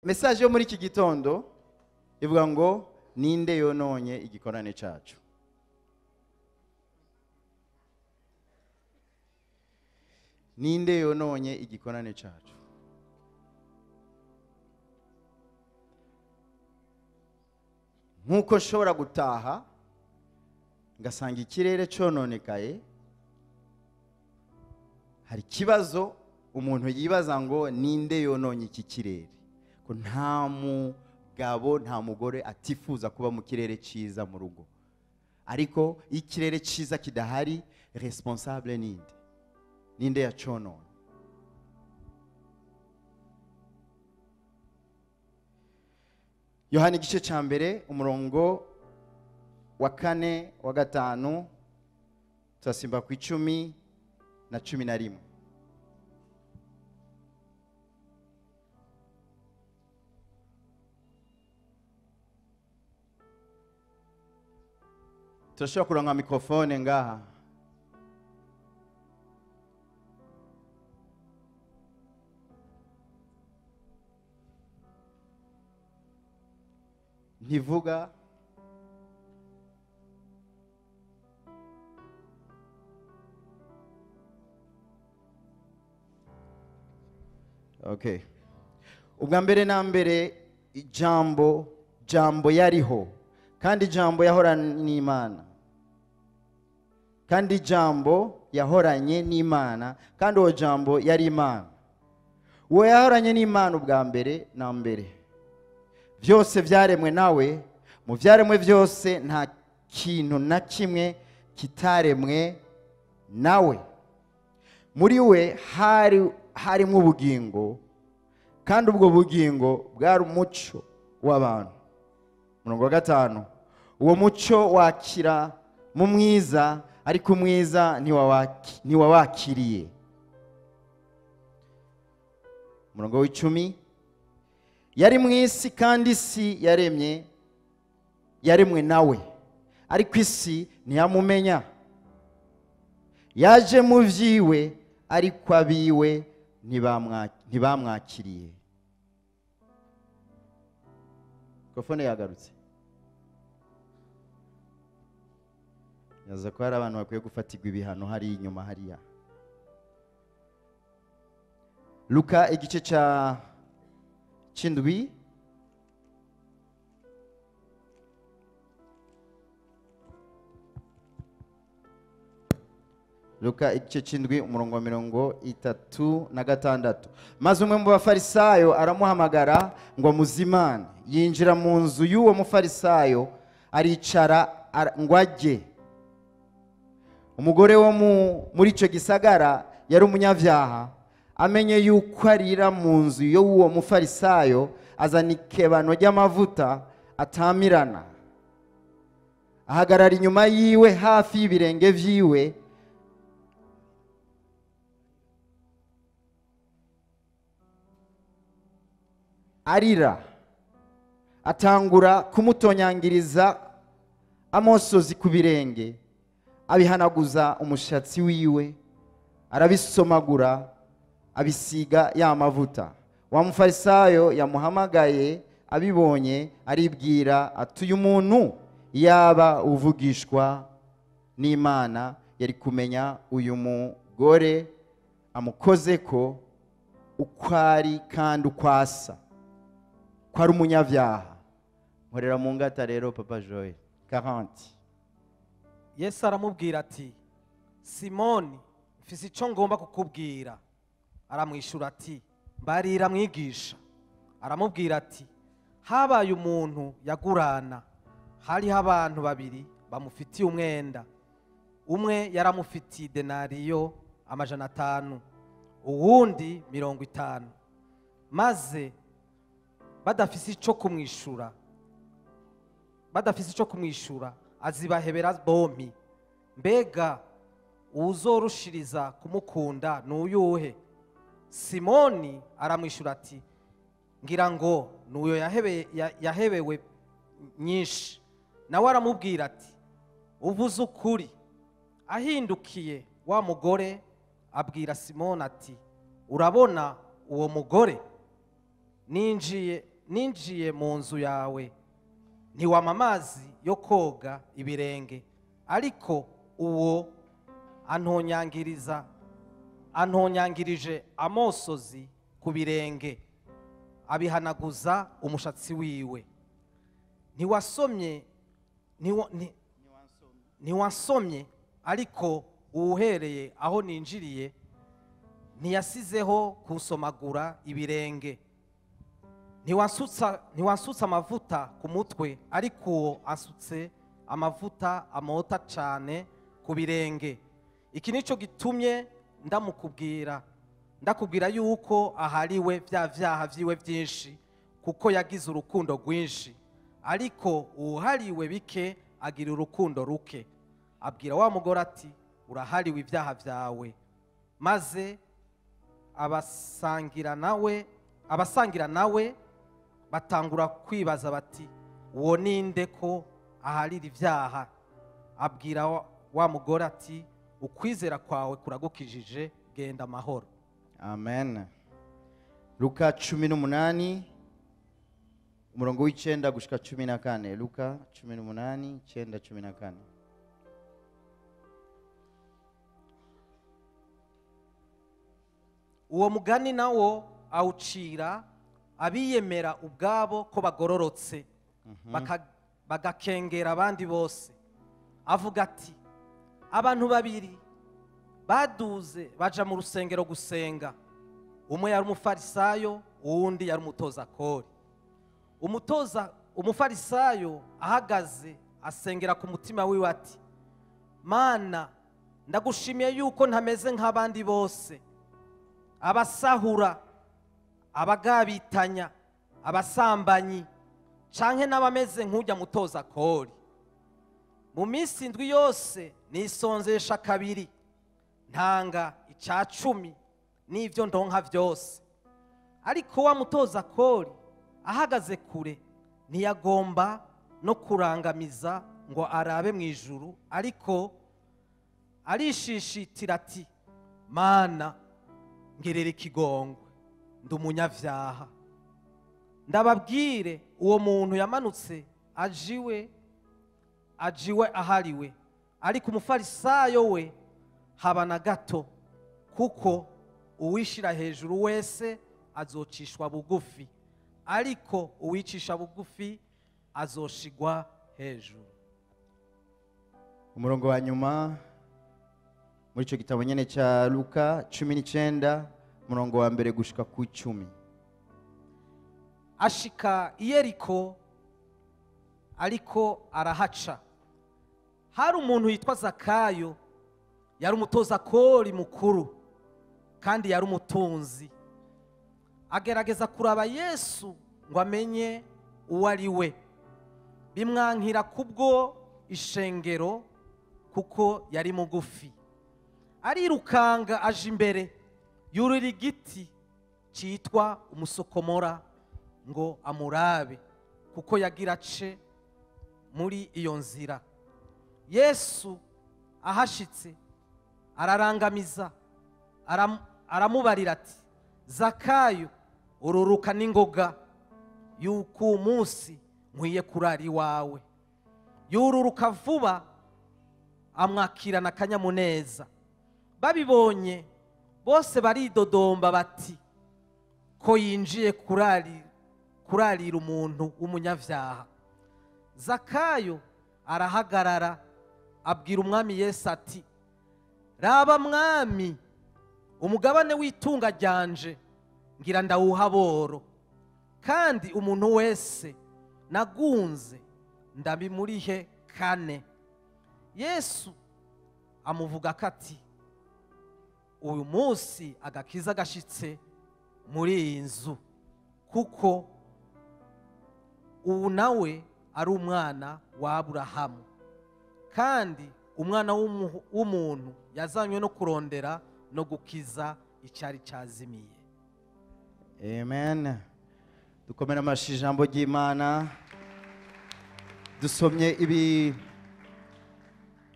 Message yo muri iki gitondo ivuga ngo ninde yononye igikorane cyacu. Ninde yononye igikorane cyacu. Nkuko nshobora gutaha ngasanga ikirere cyononekaye, hari kibazo umuntu yibaza ngo ninde yononye iki kirere. Nta mugabo nta mugore atifuza kuba mu kirere cyiza mu rugo, ariko ikirere cyiza kidahari responsable ninde? Ninde yaconona? Yohana igice cya mbere umurongo wa 4 wa 5 turasimba ku 10 na 11. Turashobora kuronka mikrofone ngaha. Ntivuga. Okay. Ubwa mbere na mbere ijambo yariho, kandi ijambo yahoranye n'Imana, kandi ijambo yahoranye n'Imana, kandi uwo jambo yari Imana. Uwo yahoranye n'Imana ubwa mbere na mbere. Byose byaremwe nawe, mu byaremwe byose nta kintu na kimwe kitaremwe nawe. Muri we harimo ubugingo, kandi ubwo bugingo bwari umuco w'abantu. Murongo wa 5, uwo muco wakira mu mwiza, ariko umwiza ntiwawakiriye. Murongo w'icumi, yari mu isi kandi isi yaremwe nawe, ariko isi ntiyamumenya. Yaje mu vyiwe, ariko abiwe ntibamwakiriye. Mikrofone yagarutse. Yaza ko hari abantu bakwiye gufatirwa ibihano hari inyuma hariya. Luka igice cya 7 Luka igice 7 umurongo wa 36. Maze umwe mu bafarisayo aramuhamagara ngo amuzimane. Yinjira mu nzu y'uwo mufarisayo aricara ngo ajye. Umugore wo muri icyo gisagara yari umunyabyaha, amenye yuko arira mu nzu y'uwo mufarisayo, azana ikebano ry'amavuta atamirana, ahagarara inyuma yiwe hafi y'ibirenge vyiwe, arira, atangura kumutonyangiriza amosozi ku birenge, abihanaguza umushatsi wiwe, arabisomagura, abisiga ya mavuta. Wa mufarisayo yamuhamagaye abibonye, aribwira ati uyu muntu yaba uvugishwa n'Imana yari kumenya uyu mugore amukoze ko uko ari kandi uko asa, ko ari umunyabyaha. Nkorera mu ngata rero Papa Joel 40. Yesu aramubwira ati Simoni, mfise icyo ngomba kukubwira. Aramwishura ati mbarira mwigisha. Aramubwira ati habaye umuntu yagurana, hariho abantu babiri bamufitiye umwenda. Umwe yaramufitiye denariyo 500, uwundi 50. Maze badafise ico kumwishura, azibahebera bompi. Mbega uwuzorushiriza kumukunda n'uyuhe? Simoni aramwishura ati: ngira ngo n'uyo yahebewe nyinshi. Nawe aramubwira ati: uvuze ukuri. Ahindukiye wa mugore abwira Simoni ati: urabona uwo mugore? Ninjiye mu nzu yawe, ntiwampa amazi yo koga ibirenge, ariko uwo antonyangirije amosozi ku birenge, abihanaguza umushatsi wiwe. Ntiwasomye, ariko uwuhereye aho ninjiriye ntiyasizeho kunsomagura ibirenge. Ntiwansutse amavuta ku mutwe, ariko uwo ansutse amavuta amota cyane ku birenge. Iki nico gitumye ndakubwira yuko ahariwe bya vyaha vyiwe byinshi, kuko yagize urukundo rwinshi, ariko uwuhariwe bike agira urukundo ruke. Abwira wa mugore ati: urahariwe ibyaha byawe. Maze abasangira nawe batangura kwibaza bati: uwo ninde ko aharira ibyaha? Abwira wa mugore ati: ukwizera kwawe kuragukijije, genda amahoro. Amen. Luka 18 umurongo w'9 gushika 14. Luka 18 9 14. Uwo mugani nawo awucira abiyemera ubwabo ko bagororotse, bagakengera abandi bose. Avuga ati: abantu babiri baduze baja mu rusengero gusenga, umwe yari umufarisayo, uwundi yari umutoza kori. Umufarisayo ahagaze asengera ku mutima wiwe ati: Mana, ndagushimiye yuko ntameze nk'abandi bose, abasahura, abagabitanya, abasambanyi, canke n'abameze nk'ujya mutoza kori. Mu minsi indwi yose nisonzesha kabiri, ntanga ica 10 n'ivyo ndonka vyose. Ariko wa mutoza kori ahagaze kure, ntiyagomba no kurangamiza ngo arabe mu ijuru, ariko arishishitira ati: Mana, ngirira ikigongwe, ndi umunyavyaha. Ndababwire, uwo muntu yamanutse ajiwe ahariwe, ariko umufarisayo we haba na gato, kuko uwishira hejuru wese azocishwa bugufi, ariko uwicisha bugufi azoshigwa hejuru. Umurongo wa nyuma muri ico gitabo nyene ca Luka 19 umurongo wa 1 gushika ku 10. Ashika i Yeriko ariko arahaca. Hari umuntu yitwa Zakayo, yari umutoza kori mukuru kandi yari umutunzi. Agerageza kuraba Yesu ngo amenye uwo ari we, bimwankira kubwo ishengero kuko yari mugufi. Arirukanga aje imbere, yurira igiti cyitwa umusokomora ngo amurabe, kuko yagira ace muri iyo nzira. Yesu ahashitse ararangamiza, aramubarira ati: Zakayo, ururuka n'ingoga yuko umunsi nkwiye kurara iwawe. Yururuka vuba amwakirana akanyamuneza. Babibonye bose baridodomba bati: ko yinjiye kurarira umuntu w'umunyavyaha. Zakayo arahagarara abwira umwami Yesu ati: Raba mwami, umugabane w'itunga ryanje ngira ndawuha boro, kandi umuntu wese nagunze ndabimurihe kane. Yesu amuvuga kati: Uyu munsi agakiza gashitse muri iyi nzu, kuko ubu nawe ari umwana wa Aburahamu. Kandi umwana w'umuntu yazanywe no kurondera no gukiza icyari cyazimiye. Amen. Dukomera amashi ijambo ry'Imana. Dusomye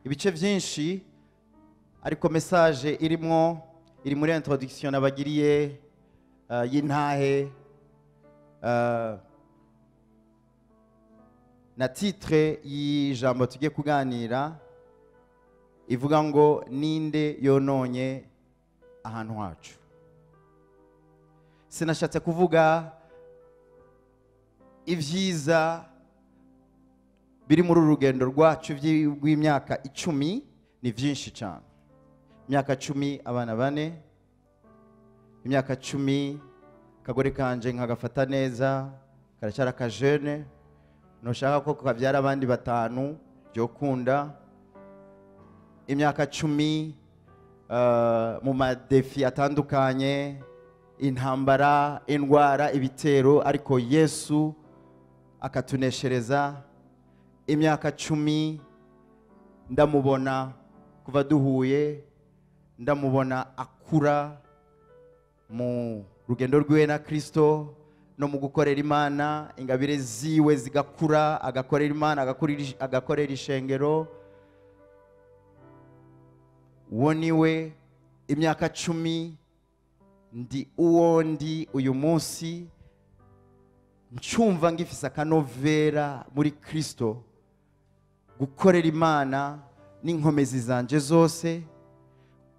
ibice byinshi, ariko message irimo iri muri introduction nabagiriye y'intahe na titre y'ijambo tugiye kuganira ivuga ngo ninde yononye ahantu hacu. Sinashatse kuvuga ibyiza biri muri urugendo rwacu rw'imyaka 10, ni byinshi cyane. Imyaka 10 abana 4, imyaka 10 kagore kanje nkagafata neza, karacyara kajene, noshaka ko kabyara abandi 5 byokunda. Imyaka 10 mu madefi atandukanye, intambara, indwara, ibitero, ariko Yesu akatuneshereza. Imyaka 10 ndamubona kuva duhuye, ndamubona akura mu rugendo rwiwe na Kristo no mu gukorera Imana, ingabire ziwe zigakura, agakorera Imana, agakorera ishengero. Uwo niwe. Imyaka 10 ndi uwo ndi uyu munsi, ncumva ngifise akanovera muri Kristo, gukorera Imana n'inkomezi zanje zose,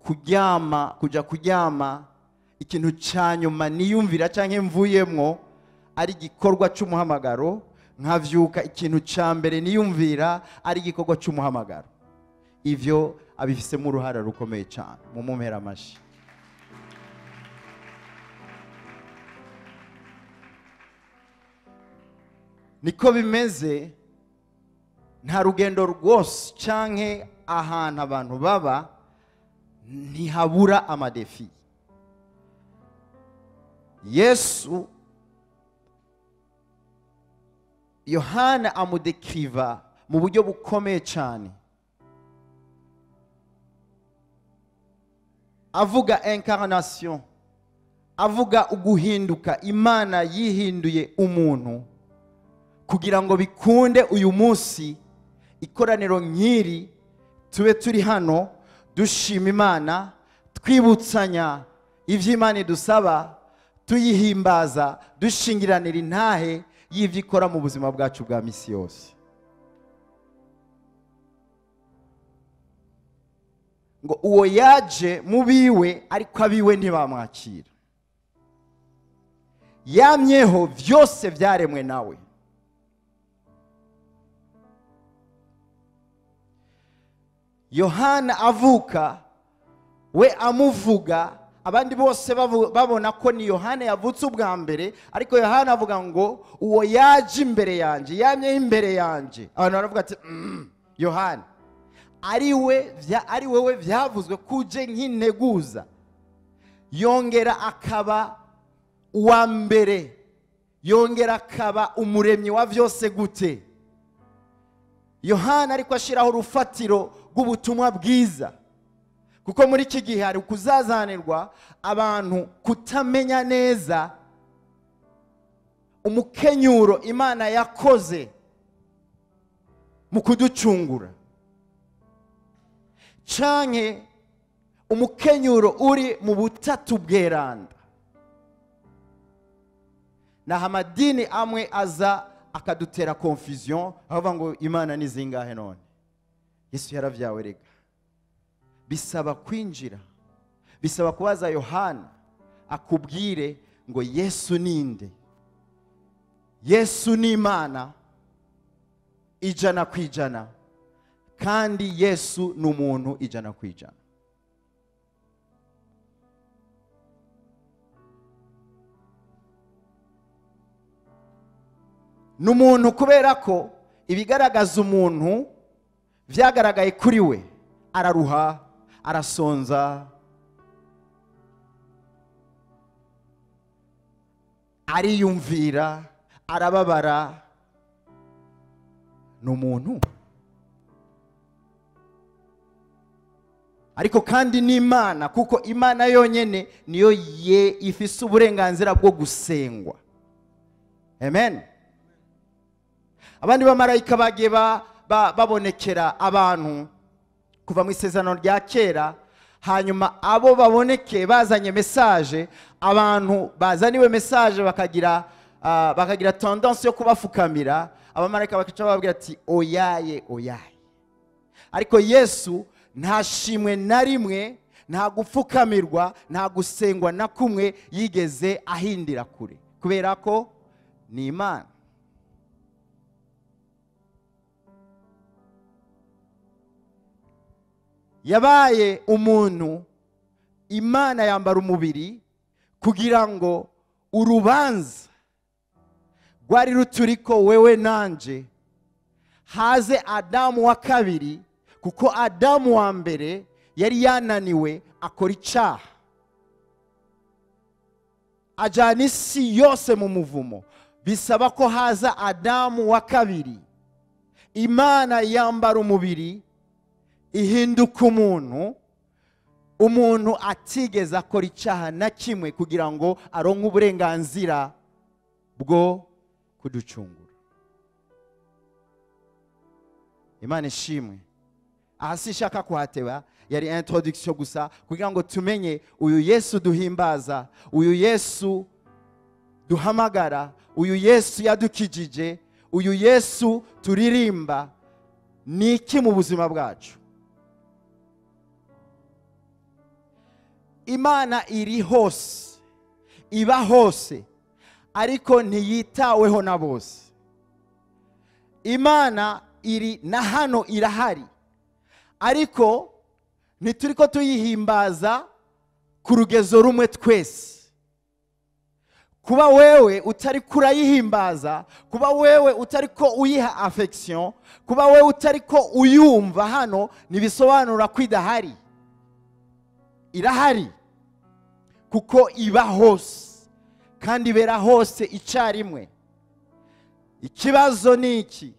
kuryama, kuja kuryama ikintu cyanyuma niyumvira canke mvuyemwo ari igikorwa cy'umuhamagaro, nkavyuka ikintu ca mbere niyumvira ari igikorwa cy'umuhamagaro. Ivyo abifisemo uruhara rukomeye cyane. Mumumpera amashi. Niko bimeze, nta rugendo rwose canke ahantu abantu baba ntihabura amadefi. Yesu, Yohana amudekriva mu buryo bukomeye cyane, avuga incarnation, avuga uguhinduka, Imana yihinduye umuntu kugira ngo bikunde uyu munsi ikoraniro nk'iri tube turi hano dushima Imana, twibutsanya ivyo Imana idusaba, tuyihimbaza, dushingiranira intahe y'ivyo ikora mu buzima bwacu bwa misi yose. Ngo uwo yaje mubiwe ariko abiwe ntibamwakira. Yamyeho vyose vyaremwe nawe. Yohana avuka, we amuvuga, abandi bose babona ko ni Yohana yavutse ubwa mbere, ariko Yohana avuga ngo uwo yaje imbere yanje, yamye imbere yanje. Abantu baravuga ati Yohana ari wewe vyavuzwe kuje nk'integuza. Yongera akaba uwa mbere, yongera akaba umuremyi wa vyose gute? Yohana ariko ashiraho urufatiro rw'ubutumwa bwiza, kuko muri iki gihe hari kuzazanirwa abantu kutamenya neza umukenyuro Imana yakoze mu kuducungura, canke umukenyuro uri mu butatu bweranda. Naho amadini amwe aza akadutera confusion, avuga ngo Imana ni zingahe none? Yesu yaravyawe rega. Bisaba kwinjira, bisaba kubaza Yohana akubwire ngo Yesu ninde? Yesu ni Imana 100%, kandi Yesu ni umuntu 100%. N'umuntu kubera ko ibigaragaza umuntu vyagaragaye kuri we, araruha, arasonza, Ariyumvira, arababara, ni umuntu. Ariko kandi ni Imana, kuko Imana yonyene niyo ye ifise uburenganzira bwo gusengwa. Amen. Abandi bamarayika bagiye babonekera abantu kuva mu isezerano rya kera, hanyuma abo baboneke bazanye message, abantu bazaniwe message bakagira tendance yo kubafukamira, abamarayika bakaca bababwira ati oyaye oyaye. Ariko Yesu nta shimwe na rimwe, nta gupfukamirwa, nta gusengwa na kumwe yigeze ahindira kure, kubera ko ni Imana. Yabaye umuntu, Imana yambara umubiri kugira ngo urubanza rwari ruturiko wewe nanje haze Adamu wa kabiri, kuko Adamu wa mbere yari yananiwe akora icyaha, ajana isi yose mu muvumo. Bisaba ko haza Adamu wa kabiri. Imana yambara umubiri ihinduka umuntu, umuntu atigeze akora icyaha na kimwe, kugira ngo aronke uburenganzira bwo kuducungura. Imana ishimwe. Aha sinshaka kuhateba, yari introduction gusa kugira ngo tumenye uyu Yesu duhimbaza, uyu Yesu duhamagara, uyu Yesu yadukijije, uyu Yesu turirimba ni iki mu buzima bwacu. Imana iri hose, iba hose, ariko ntiyitaweho na bose. Imana iri na hano irahari, ariko ntituriko tuyihimbaza ku rugezo rumwe twese. Kuba wewe utari kurayihimbaza, kuba wewe utari ko uyiha affection, kuba wewe utari ko uyumva hano, ntibisobanura ko idahari. Irahari kuko iba hose kandi ibera hose icyarimwe. Ikibazo ni iki?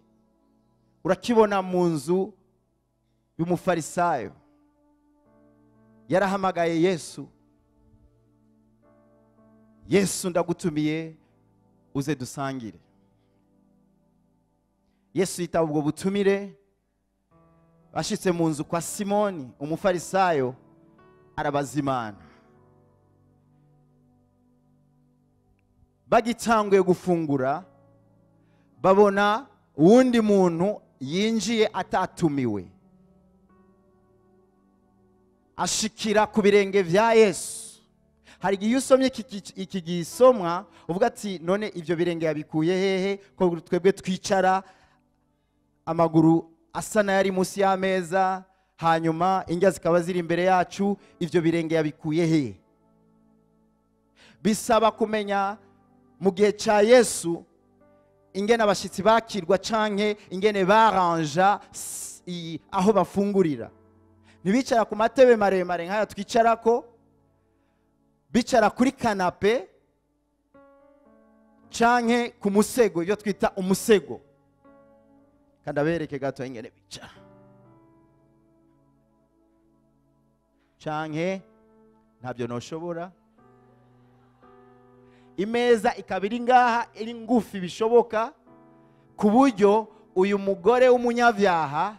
Urakibona mu nzu y'umufarisayo. Yarahamagaye Yesu. Yesu ndagutumiye uze dusangire. Yesu yitaba ubwo butumire. Bashitse mu nzu kwa Simoni umufarisayo, arabazimana. Bagitanguye gufungura, babona uwundi muntu yinjiye atatumiwe, ashikira ku birenge vya Yesu. Hari igihe usomye iki gisomwa uvuga ati none ivyo birenge yabikuye hehe, ko twebwe twicara amaguru asa n'ayari munsi y'ameza, hanyuma indya zikaba ziri imbere yacu, ivyo birenge yabikuye hehe? Bisaba kumenya mu gihe ca Yesu ingene abashitsi bakirwa canke ingene baranja aho bafungurira. Ntibicara ku matebe maremare nk'aya twicarako, bicara kuri kanape canke ku musego, ibyo twita umusego. Kandi abereke gato ingene bicara canke ntabyo noshobora. Imeza ikaba iri ngaha, iri ngufi bishoboka, ku buryo uyu mugore w'umunyabyaha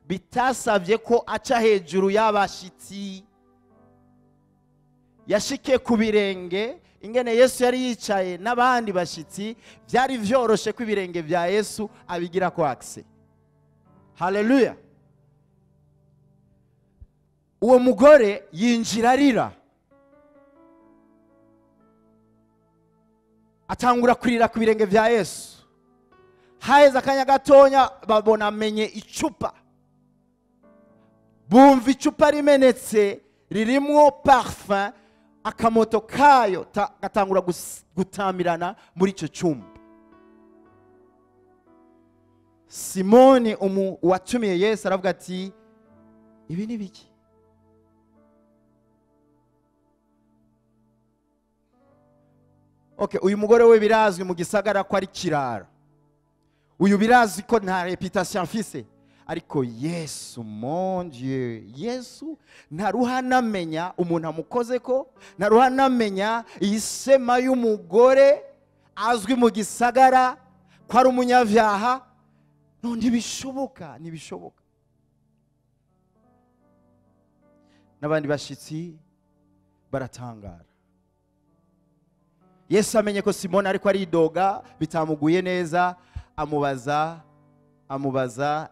bitasabye ko aca hejuru y'abashitsi. Yashike ku birenge ingene Yesu yari yicaye n'abandi bashitsi, byari vyoroshe ko ibirenge vya Yesu abigira ko akse. Haleluya. Uwo mugore yinjira arira, atangura kurira ku birenge vya Yesu. Haheze akanya gatonya babona amenye icupa, bumva icupa rimenetse ririmwo parfum, akamoto kayo gatangura gutamirana muri ico cyumba. Simoni watumiye Yesu aravuga ati ibi ni biki? Okay, uyu mugore we birazwi mu gisagara ko ari kirara, uyu birazwi ko nta reputation afise, ariko Yesu, mon Dieu, Yesu ntaruhanamenya umuntu amukoze ko, ntaruhanamenya isema y'umugore azwi mu gisagara ko ari umunyavyaha. No, ntibishoboka, ntibishoboka. N'abandi bashitsi baratangara. Yesu amenye ko Simoni ariko aridoga bitamuguye neza, amubaza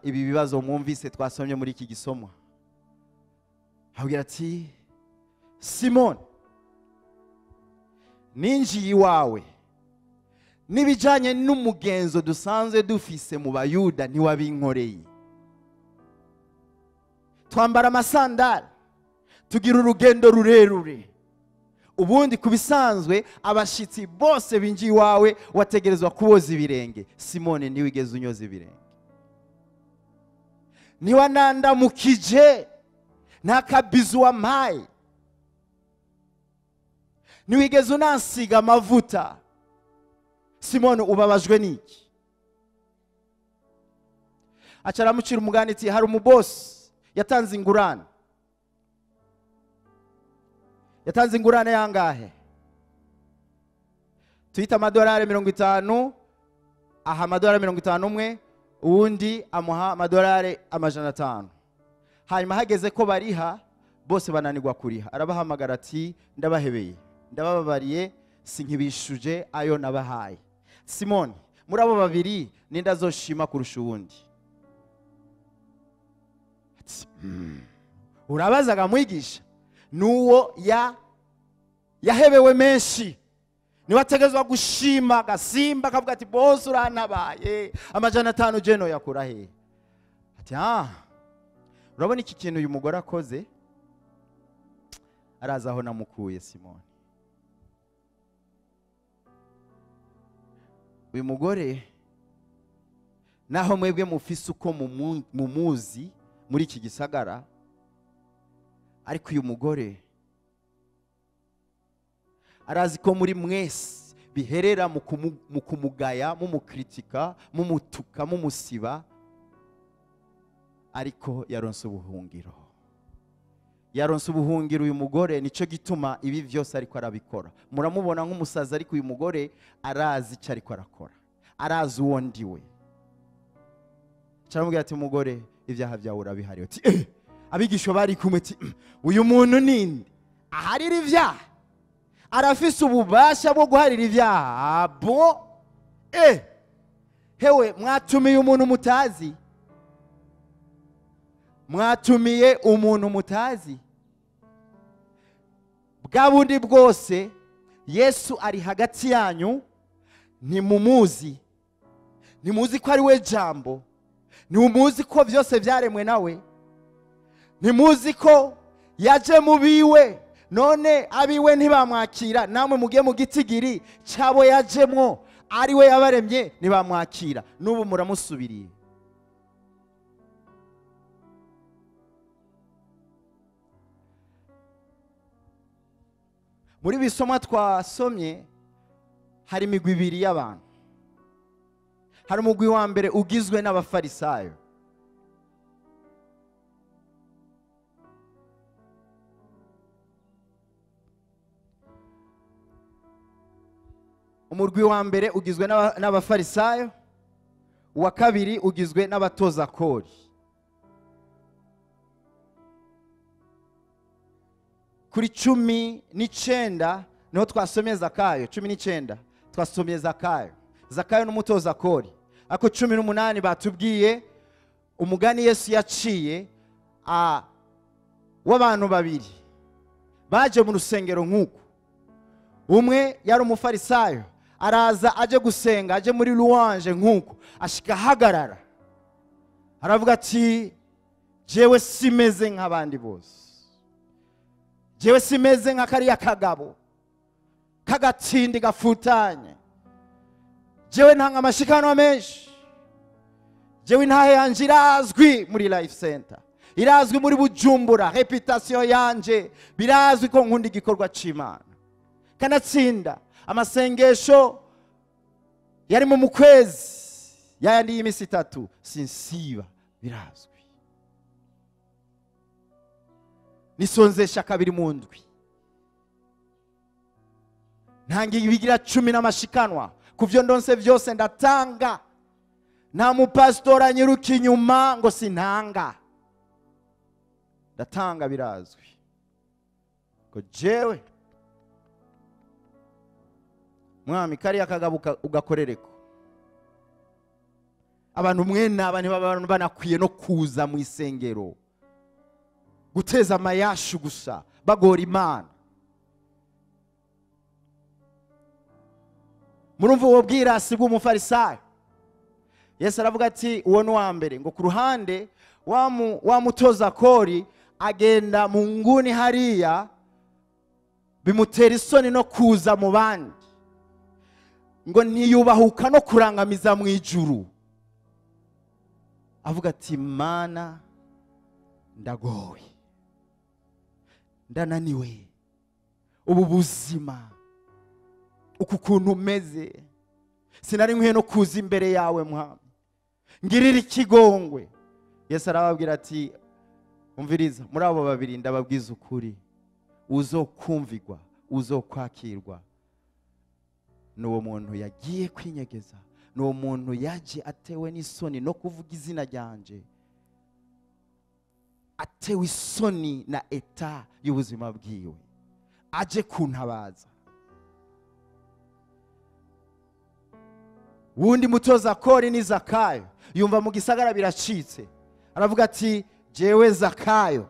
ibi bibazo mwumvise twasomye muri iki gisomwa. Abwira ati Simoni, ninjiye iwawe n'ibijanye n'umugenzo dusanzwe dufise mu Bayuda ntiwabinkoreye. Twambara amasandali, tugira urugendo rurerure. Ubundi kubisanzwe abashitsi bose binjiye iwawe wategerezwa kuboza ibirenge. Simoni, ntiwigeze unyoza ibirenge, ntiwanandamukije, nta kabizu wampaye, ntiwigeze unansiga amavuta. Simoni, ubabajwe n'iki? Aca aramucira umugani ati hari umubosi yatanze ingurane. Yatanze ingurane yangahe? Tuyita amadolari 50, aha amadolari 50 umwe, uwundi amuha amadolari 500. Hanyuma hageze ko bariha, bose bananirwa kuriha. Arabahamagara ati ndabahebeye, ndabababariye, sinkibishuje ayo nabahaye. Simoni, muri abo babiri ninde azoshima kurusha uwundi? Ati urabazaga mwigisha, nuwo yahebewe menshi niwe ategezwa gushima gasimba akavuga ati bose uranabaye 500 jeno yakura he? Ati urabona iki kintu uyu mugore akoze, araza aho namukuye. Simoni, uyu mugore naho mwebwe mufise uko mumuzi muri iki gisagara, ariko uyu mugore arazi ko muri mwese biherera mu kumugaya, mumukritika, mumutuka, mumusiba, ariko yaronse ubuhungiro. Yaronse ubuhungiro uyu mugore, nico gituma ibi vyose ariko arabikora. Muramubona nk'umusazi, ariko uyu mugore arazi icyo ariko arakora, arazi uwo ndiwe. Caramubwira ati mugore, ibyaha byawe urabihariwe. Ati abigisho bari kumwe ati uyu muntu ninde aharira ibyaha? Arafise ububasha bwo guharira ibyaha? Bo hewe, mwatumiye umuntu mutazi, mwatumiye umuntu mutazi. Bwa bundi bwose Yesu ari hagati yanyu, ntimumuzi, ntimuzi ko ari we jambo, ntimuzi ko byose byaremwe nawe, ntimuzi ko yaje mu biwe, none abiwe ntibamwakira, namwe mugiye mu gitigiri cyabo yajemwo ari we yabaremye ntibamwakira, n'ubu muramusubiriye. Muri bisomwa twasomye hari imigwi ibiri y'abantu. Hari umugwi wa mbere ugizwe n'abafarisayo. Umurwi wa mbere ugizwe n'abafarisayo, uwa kabiri ugizwe n'abatoza kori. Kuri 19 niho twasomye Zakayo, 19 twasomye Zakayo. Zakayo n'umutoza kori. Ako 18 batubwiye umugani Yesu yaciye w'abantu babiri baje mu rusengero nk'uko. Umwe yari umufarisayo, araza aje gusenga, aje muri louange nk'uko, ashika hagarara aravuga ati jewe simeze nk'abandi bose, jewe simeze nka kariya kagabo kagatindi gafutanye, jewe ntanga amashikano menshi, jewe intahe yanje irazwi muri Life Center, irazwi muri Bujumbura, reputation yanje birazwi ko nkunda igikorwa c'Imana. Kanatsinda Amasengesho yarimo mu kwezi yayandi y'imisi 3 sinsiba, birazwi. Nisonzesha kabiri mu ndwi, ntanga ibigira 10 n'amashikanwa kuvyo ndonse vyose ndatanga. Nta mupastora nyiruka inyuma ngo sintanga, ndatanga, birazwi. Ko jewe mwami kariya kagabo ugakorereko. Abantu mwene aba ntibaba banakwiye no kuza mu isengero guteza amayashu gusa bagora Imana. Murumva uwo bwirasi bw'umufarisayo. Yesu aravuga ati uwo ni uwa mbere. Ngo ku ruhande wa mutoza kori agenda mu nguni hariya, bimutera isoni no kuza mu bandi, ngo ntiyubahuka no kurangamiza mu ijuru. Avuga ati Mana ndagowe, ndananiwe, ubu buzima uku kuntu umeze, sinari nkwiye no kuza imbere yawe mwami, ngirira ikigongwe. Yesu arababwira ati umviriza, muri abo babiri ndababwiza ukuri, uzokumvigwa uzokwakirwa n'uwo muntu yagiye kwinyegeza, n'uwo muntu yaje atewe n'isoni no kuvuga izina ryanje, atewe isoni na eta y'ubuzima bwiwe, aje kuntabaza. Wundi mutoza kori ni Zakayo, yumva mu gisagara biracitse, aravuga ati jewe Zakayo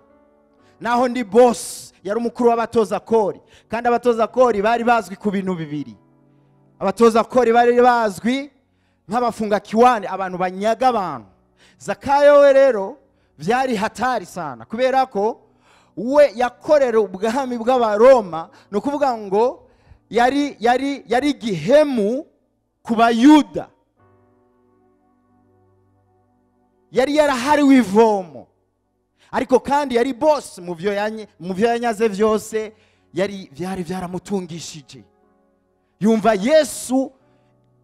naho ndi boss. Yari umukuru w'abatoza kori, kandi abatoza kori bari bazwi ku bintu bibiri. Abatoza kori bari bazwi nk'abafunga kiwani, abantu banyaga abantu. Zakayo we rero vyari hatari sana, kubera ko we yakorera ubwami bw'Abaroma, no kuvuga ngo yari yari yari gihemu ku Bayuda, yari yarahariwe ivomo, ariko kandi yari boss mu byo yanyaze vyose, yari vyari vyaramutungishije. Yumva Yesu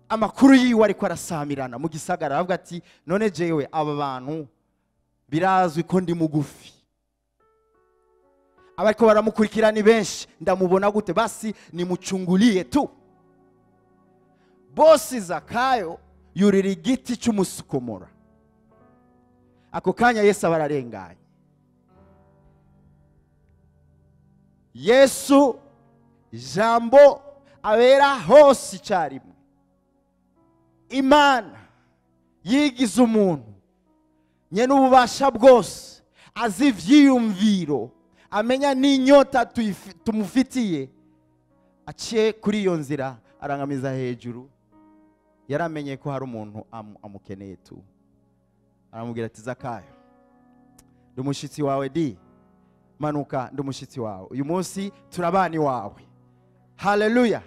amakuru yiwe ariko arasamirana mu gisagara, aravuga ati none jewe aba bantu birazwi ko ndi mugufi, abariko baramukurikira ni benshi, ndamubona gute? Basi nimuchungulie tu. Bosi Zakayo yurira igiti cy'umusukomora. Ako kanya Yesu abararenganye. Yesu jambo abera hose icyarimwe. Imana yigize umuntu nyene ububasha bwose, azi ivyiyumviro, amenya n'inyota tumufitiye. Aciye kuri iyo nzira arangamiza hejuru, yaramenye ko hari umuntu amukeneye tu. Aramubwira ati Zakayo, ndi umushitsi wawe di, manuka, ndi umushitsi wawe, uyu munsi turabani wawe. Haleluya,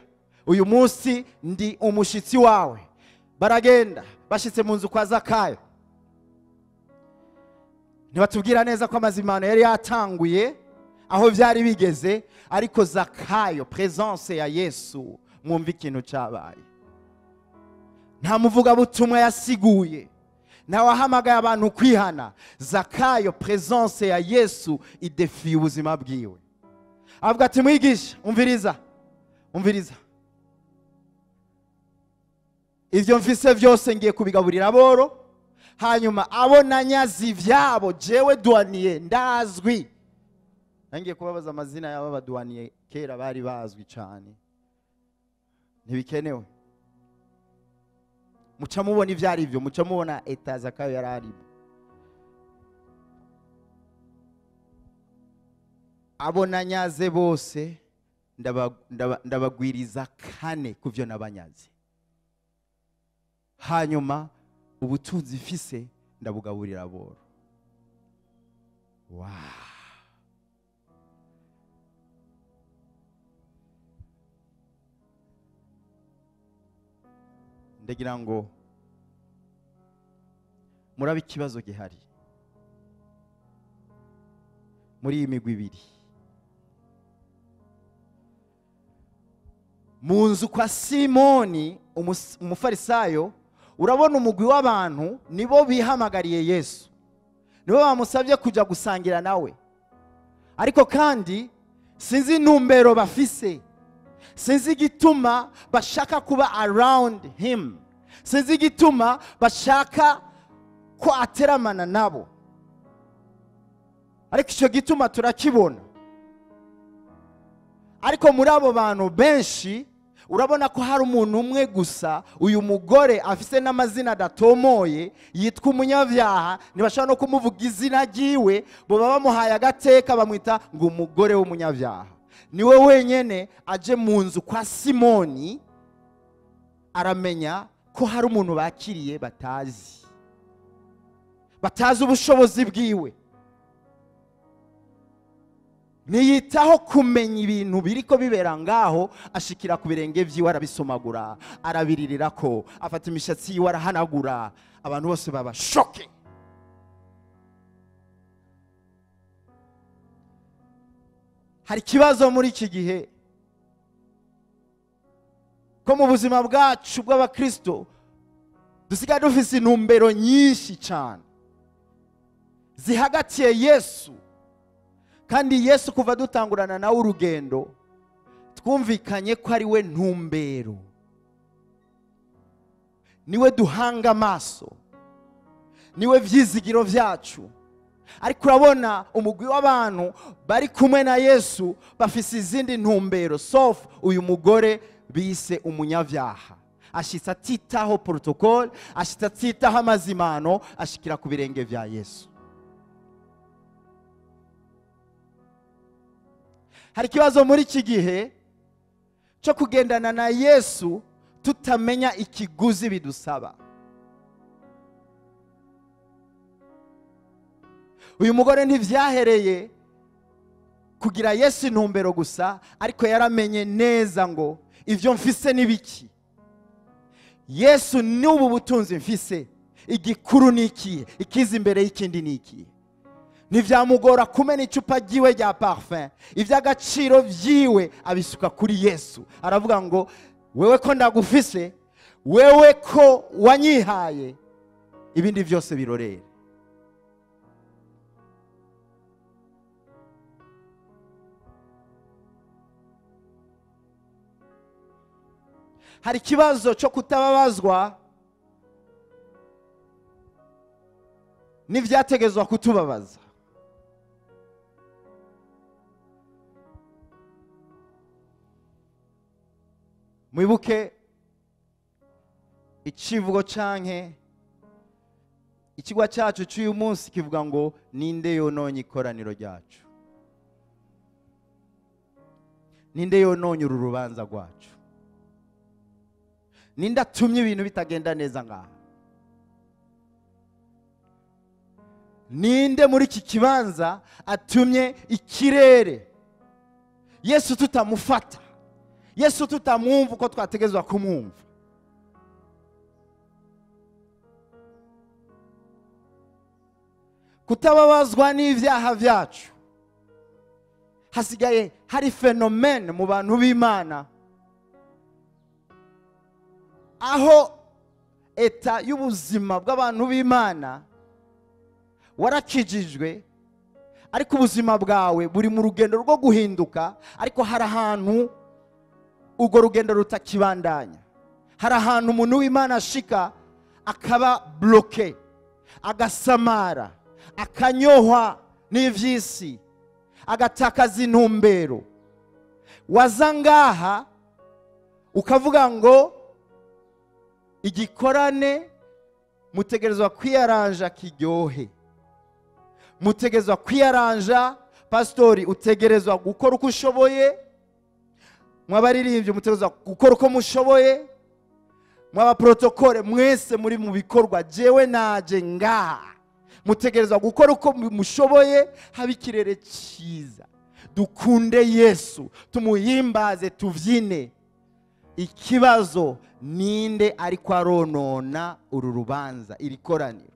uyu munsi ndi umushitsi wawe. Baragenda bashitse mu nzu kwa Zakayo. Ntibatubwira neza ko amazimano yari yatanguye aho vyari bigeze, ariko Zakayo presence ya Yesu, mwumva ikintu cyabaye. Nta muvuga butumwa yasiguye, nta wahamagaye abantu kwihana. Zakayo presence ya Yesu idefiye ubuzima bwiwe. Avuga ati mwigisha, umviriza, umviriza, ivyo mfise vyose ngiye kubigaburira aboro, hanyuma abo nanyazi ivyabo jewe duaniye ndazwi. Nangiye kubabaza amazina y'aba baduaniye kera bari bazwi cyane, ntibikenewe. Muca mubona ivyo ari byo, muca mubona eta Zakayo yari arimo. Abo nanyaze bose ndabagwiriza kane kuvyo nabanyaze, hanyuma ubutunzi mfise ndabugaburira aboro. Wow. Ndagira ngo murabe ikibazo gihari muri iyi migwi ibiri. Mu nzu kwa Simoni umufarisayo, urabona umugwi w'abantu nibo bihamagariye Yesu, nibo bamusabye kujya gusangira nawe. Ariko kandi sinzi intumbero bafise, sinzi igituma bashaka kuba around him, sinzi igituma bashaka ko ateramana nabo. Ariko icyo gituma turakibona. Ariko muri abo bantu benshi urabona ko hari umuntu umwe gusa, uyu mugore afise n'amazina adatomoye, yitwa umunyabyaha, ntibashobora no kumuvuga izina ryiwe, bo baba bamuhaye agateka bamwita ngo umugore w'umunyabyaha. Niwe wenyene aje mu nzu kwa Simoni, aramenya ko hari umuntu bakiriye batazi, batazi ubushobozi bwiwe. Ntiyitaho kumenya ibintu biriko bibera ngaho, ashikira ku birenge vyiwe arabisomagura, arabiririrako, afata imishatsi yiwe arahanagura, abantu bose baba shoke. Hari ikibazo muri iki gihe ko mu buzima bwacu bw'abakristo dusigaye dufise intumbero nyinshi cyane zihagatiye Yesu. Kandi Yesu kuva dutangurana nawe urugendo twumvikanye ko ari we ntumbero, niwe duhanga amaso, niwe vyizigiro vyacu. Ariko urabona umugwi w'abantu bari kumwe na Yesu bafise izindi ntumbero, sauf uyu mugore bise umunyabyaha. Ashitse atitaho protocole, ashitse atitaho amazimano, ashikira ku birenge vya Yesu. Hari ikibazo muri iki gihe cyo kugendana na Yesu tutamenya ikiguzi bidusaba. Uyu mugore ntivyahereye kugira Yesu intumbero gusa, ariko yaramenye neza ngo ivyo mfise nibiki. Yesu n'ubu butunzi mfise, igikuru nikiye, ikiza imbere y'ikindi nikiye. Ntivyamugora kumena icupa ryiwe rya parfum, ivy'agaciro vyiwe abisuka kuri Yesu. Aravuga ngo wewe ko ndagufise, wewe ko wanyihaye, ibindi vyose birorera. Hari ikibazo cyo kutababazwa n'ivyategezwa kutubabaza. Mwibuke icivugo canke ikigwa cyacu cy'uyu munsi kivuga ngo ninde yononye ikoraniro ryacu, ninde yononye uru rubanza rwacu, ninde atumye ibintu bitagenda neza ngaha, ninde muri iki kibanza atumye ikirere Yesu tutamufata, Yesu tutamwumva uko twategezwa kumwumva. Kutababazwa n'ivyaha vyacu. Hasigaye hari phenomene mu bantu b'Imana aho eta y'ubuzima bw'abantu b'Imana warakijijwe, ariko ubuzima bwawe buri mu rugendo rwo guhinduka, ariko hari ahantu urwo rugendo rutakibandanya. Hari ahantu umuntu w'Imana ashika akaba bloqué, agasamara, akanyohwa n'ivyisi, agatakaza intumbero. Waza ngaha ukavuga ngo igikorane mutegerezwa kwiyaranja kiryohe, mutegerezwa kwiyaranja, pastori utegerezwa gukora uko ushoboye, mwabaririmbyi mutegerezwa gukora uko mushoboye, mwaba protocole mwese muri mu bikorwa, jewe naje ngaha mutegerezwa gukora uko mushoboye, haba ikirere cyiza, dukunde Yesu, tumuhimbaze, tuvyine. Ikibazo ninde ariko aronona uru rubanza, iri koraniro?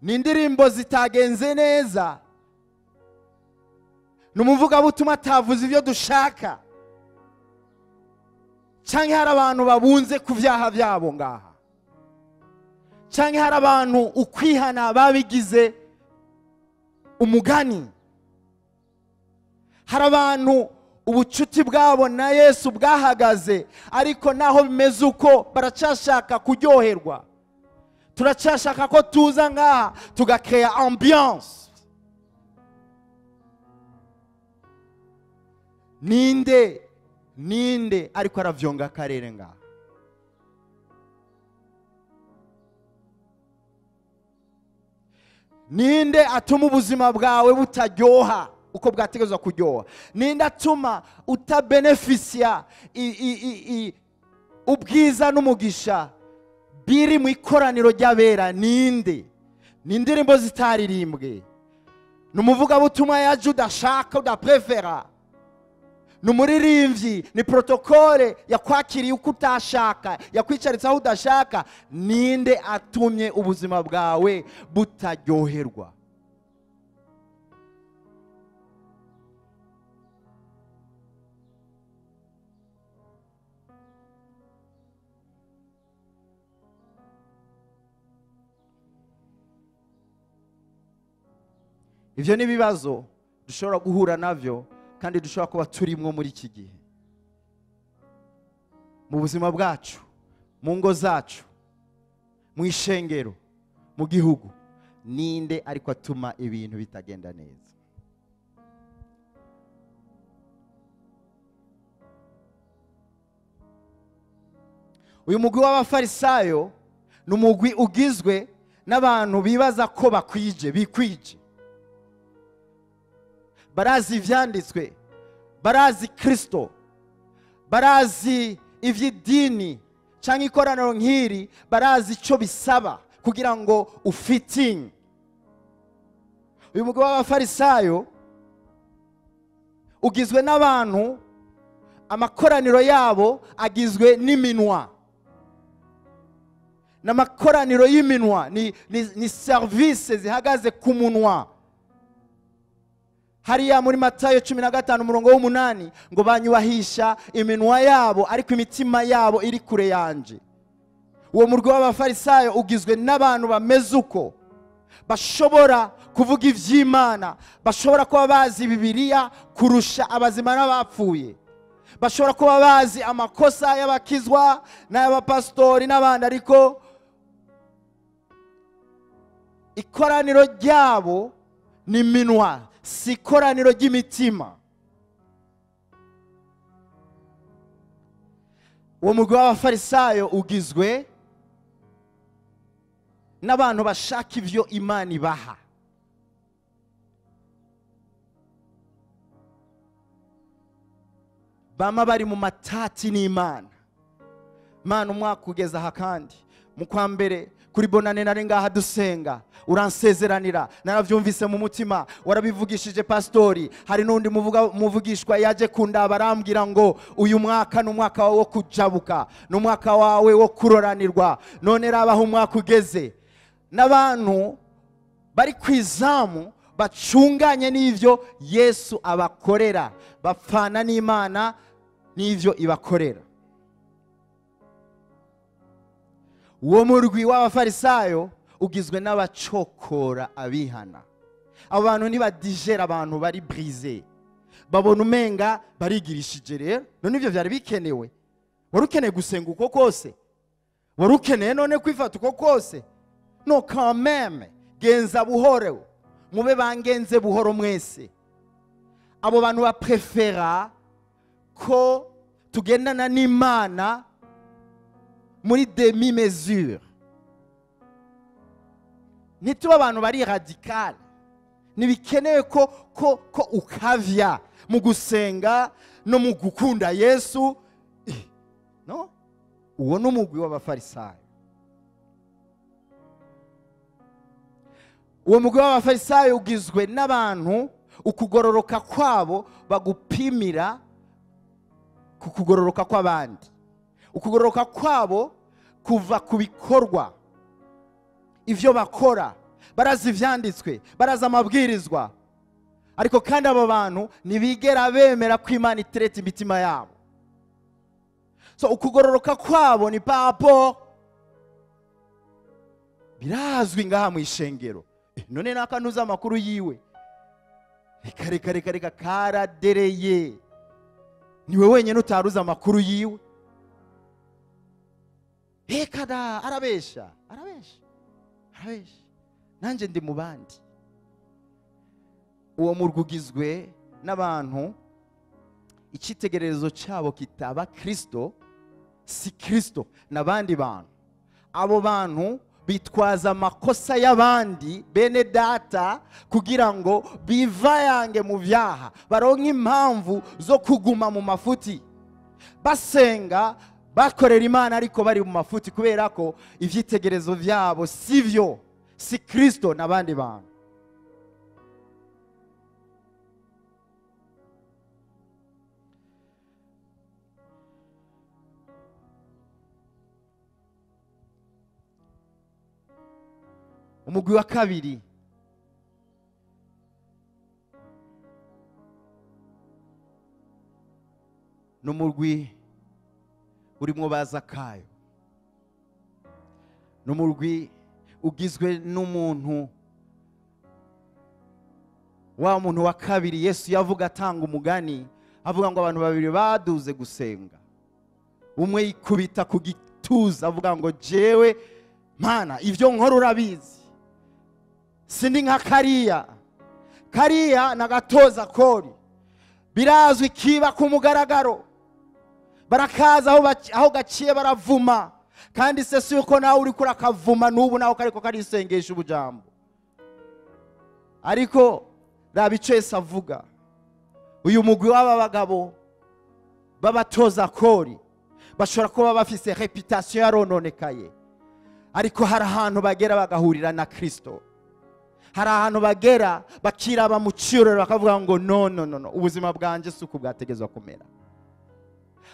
Ni indirimbo zitagenze neza, Ni umuvugabutumwa atavuze ibyo dushaka? Cyangwa hari abantu babunze ku byaha byabo ngaha? Cyangwa hari abantu ukwihana babigize umugani? Hari abantu ubucuti bwabo na Yesu bwahagaze, ariko naho bimeze uko baracashaka kuryoherwa. Turacashaka ko tuza ngaha tugakrea ambiance. Ninde ariko aravyonga akarere ngaha? Ninde atuma ubuzima bwawe butaryoha uko bwategerezwa kuryoha? Ninde atuma utabenefisia ubwiza n'umugisha biri mu ikoraniro ry'abera? Ninde? Ni indirimbo zitaririmbwe, ni umuvugabutumwa yaje udashaka udaprefera, ni umuririmbyi, ni protokole yakwakiriye uko utashaka, yakwicaritse aho udashaka. Ninde atumye ubuzima bwawe butaryoherwa? Ivyo ni ibibazo dushobora guhura navyo kandi dushobora kuba turimwo muri iki gihe, mu buzima bwacu, mu ngo zacu, mu ishengero, mu gihugu. Ninde ariko atuma ibintu bitagenda neza? Uyu mugwi w'abafarisayo ni umugwi ugizwe n'abantu bibaza ko bakwije, bikwije. Barazi ivyanditswe, barazi Kristo, barazi ivy'idini canke ikoraniro nk'iri, barazi ico bisaba kugira ngo ufitinge. Uyu mugwi w'abafarisayo ugizwe n'abantu amakoraniro yabo agizwe n'iminwa, n'amakoraniro y'iminwa ni service zihagaze ku munwa. Hariya muri Matayo 15 umurongo w'8 ngo banyubahisha iminwa yabo ariko imitima yabo iri kure yanje. Uwo murwi w'abafarisayo ugizwe n'abantu bameze uko, bashobora kuvuga ivy'Imana, bashobora kuba bazi Bibiliya kurusha abazima n'abapfuye, bashobora kuba bazi amakosa y'abakizwa n'ay'abapastori n'abandi, ariko ikoraniro ryabo ni minwa, si ikoraniro ry'imitima. Uwo mugwi w'abafarisayo ugizwe n'abantu bashaka ivyo Imana ibaha. Bama bari mu matati n'Imana. Mana umwaka ugeze aha kandi mu kwa mbere kuri bonane nari ngaha dusenga, uransezeranira, naravyumvise mu mutima, warabivugishije pastori. Hari n'undi muvugishwa yaje kundaba arambwira ngo uyu mwaka ni umwaka wawe wo kujabuka, ni umwaka wawe wo kuroranirwa, none rabaho umwaka ugeze. N'abantu bari kwizamu bacunganye n'ivyo Yesu abakorera, bapfana n'Imana n'ivyo ibakorera. Uwo murwi w'abafarisayo ugizwe n'abacokora abihana. Abo bantu ntibadigera, abantu bari brise, babona umenga barigirishije. Rero none ivyo vyari bikenewe? Wari ukeneye gusenga uko kose? Wari ukeneye none kwifata uko kose? No, quand même, genza buhoro, mube bangenze buhoro mwese. Abo bantu baprefera ko tugendana n'Imana muri demi mesure. Ntituba abantu bari radical. Ntibikenewe ko ukavya mu gusenga no mu gukunda Yesu. No, uwo ni umugwi w'abafarisayo. Uwo mugwi w'abafarisayo ugizwe n'abantu ukugororoka kwabo bagupimira ku kugororoka kw'abandi. Ukugororoka kwabo kuva ku bikorwa, ivyo bakora. Barazi ivyanditswe, barazi amabwirizwa, Ariko kandi abo bantu ntibigera bemera ko Imana itereta imitima yabo. So ukugororoka kwabo ni papo birazwi ngaha mu ishengero. None nakanuza amakuru yiwe. Reka reka reka reka karadereye. Niwe wenyine utaruza amakuru yiwe. Hekada arabesha, arabesha. Arabesha. Nanje ndi mu bandi. Uwo murwugizwe n'abantu icyitegererezo cyabo kitaba Kristo, si Kristo n'abandi bantu. Abo bantu bitwaza amakosa y'abandi bene data kugira ngo bivayange mu byaha, baronke impamvu zo kuguma mu mafuti, basenga bakorera Imana ariko bari mu mafuti kubera ko ivyitegerezo byabo sivyo, si Kristo n'abandi bantu. Umugwi wa kabiri n'umurwi urimwo bazakayo, n'umurwi ugizwe n'umuntu wa muntu wa kabiri. Yesu yavuga atanga umugani avuga ngo abantu babiri baduze gusenga, umwe yikubita ku gituza avuga ngo jewe Mana ivyo nkora urabizi, sindi nka kariya kariya nagatoza kori, birazwi kiba ku mugaragaro, barakaza aho gaciye baravuma, kandi se si uko nawe uri kurakavuma n'ubu nawe kariko karisengesha ubujambo. Ariko raba ico Yesu avuga, uyu mugwi w'aba bagabo babatoza kori bashobora kuba bafise reputation yarononekaye, ariko hari ahantu bagera bagahurira na Kristo. Hari ahantu bagera bakiraba mu ciroro bakavuga ngo no no no no, ubuzima bwanje si uku bwategezwa kumera.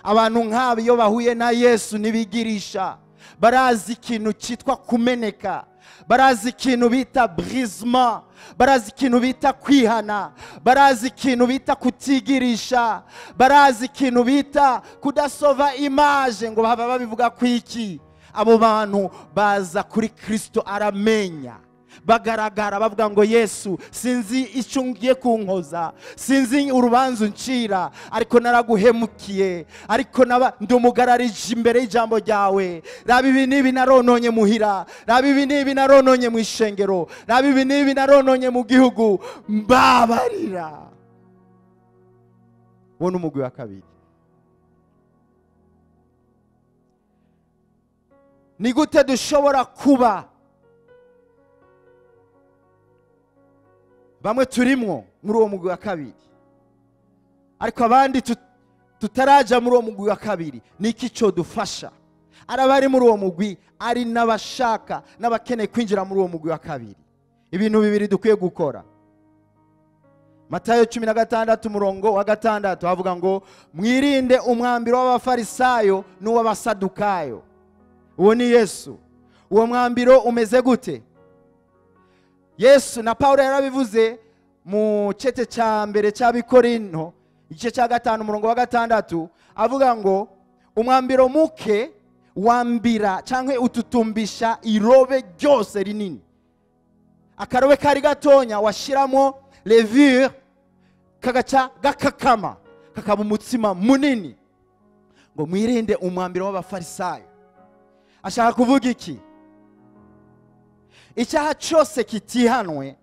Abantu nk'abo iyo bahuye na Yesu nibigirisha, barazi ikintu cyitwa kumeneka, barazi ikintu bita brisement, barazi ikintu bita kwihana, barazi ikintu bita kutigirisha, barazi ikintu bita kudasova image ngo baba babivuga kwiki. Abo bantu baza kuri Kristo aramenya, bagaragara bavuga ngo Yesu sinzi icyo ngiye kunkoza, sinzi urubanza uncira, ariko naraguhemukiye, ariko ndumugararije imbere y'ijambo ryawe. Raba ibi n'ibi narononye muhira, raba ibi n'ibi narononye mu ishengero, raba ibi n'ibi narononye mu gihugu, mbabarira. Uwo ni umugwi wa kabiri. Ni gute dushobora kuba bamwe turimwo muri uwo mugwi wa kabiri, ariko abandi tutaraja muri uwo mugwi wa kabiri? Niki cyo dufasha arabari muri uwo mugwi, ari n'abashaka n'abakeneye kwinjira muri uwo mugwi wa kabiri? Ibintu bibiri dukwiye gukora. Matayo 16 umurongo wa 6 havuga ngo mwirinde umwambiro w'abafarisayo n'uw'abasadukayo. Uwo ni Yesu. Uwo mwambiro umeze gute? Yesu na Paulo yarabivuze mu cete cya mbere cy'Abikorinto igice cya 5 umurongo wa 6, avuga ngo umwambiro muke wambira cyangwa ututumbisha irobe ryose rinini. Akarobe kari gatonya washiramo levure kagaca gakakama kakaba umutsima munini. Ngo mwirinde umwambiro w'abafarisayo. Ashaka kuvuga iki? Icyaha cyose kitihanwe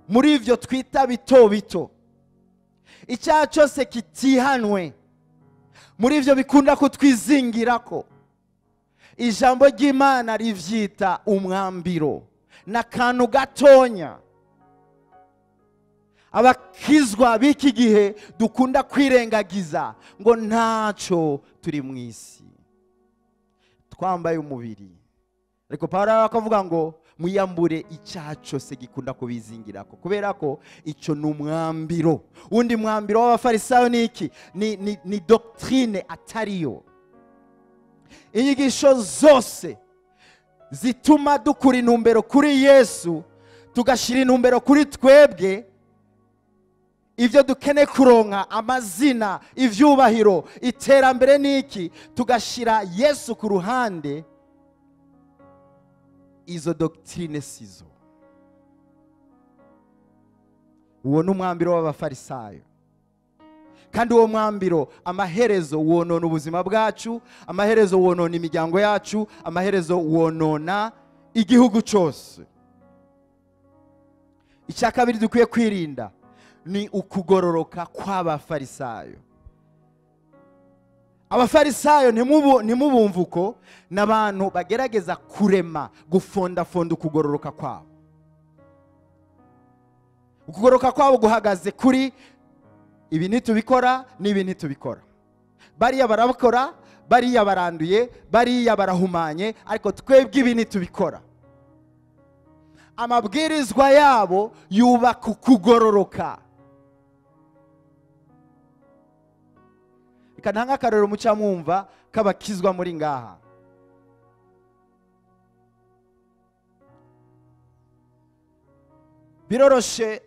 muri ivyo twita bito bito, icyaha cyose kitihanwe muri ivyo bikunda kutwizingirako, ijambo ry'Imana rivyita umwambiro n'akantu gatonya. Abakizwa b'iki gihe dukunda kwirengagiza ngo ntaco turi mu isi, twambaye umubiri. Ariko Paulo akavuga ngo mwiyambure icyaha cyose gikunda kubizingirako, kubera ko ico ni umwambiro. Undi mwambiro w'abafarisayo ni iki? Ni doctrine atariyo. Inyigisho zose zituma dukura intumbero kuri Yesu tugashira intumbero kuri twebwe, Ibyo dukeneye kuronka, amazina, ivyubahiro, iterambere niki, tugashira Yesu ku ruhande. Izo doctrine sizo. Uwo ni umwambiro w'abafarisayo, kandi uwo mwambiro amaherezo wonona ubuzima bwacu, amaherezo wonona imiryango yacu, amaherezo wonona igihugu cyose. Icya kabiri dukwiye kwirinda ni ukugororoka kw'abafarisayo. Abafarisayo ntimubumve uko n'abantu bagerageza kurema, gufondafonda ukugororoka kwabo. Ukugororoka kwabo guhagaze kuri ibi ntitubikora n'ibi ntitubikora, bariya barabikora, bariya baranduye, bariya barahumanye, ariko twebwe ibi ntitubikora. Amabwirizwa yabo yubaka ukugororoka. Reka ntange akarorero muca mwumva k'abakizwa muri ngaha. Biroroshe,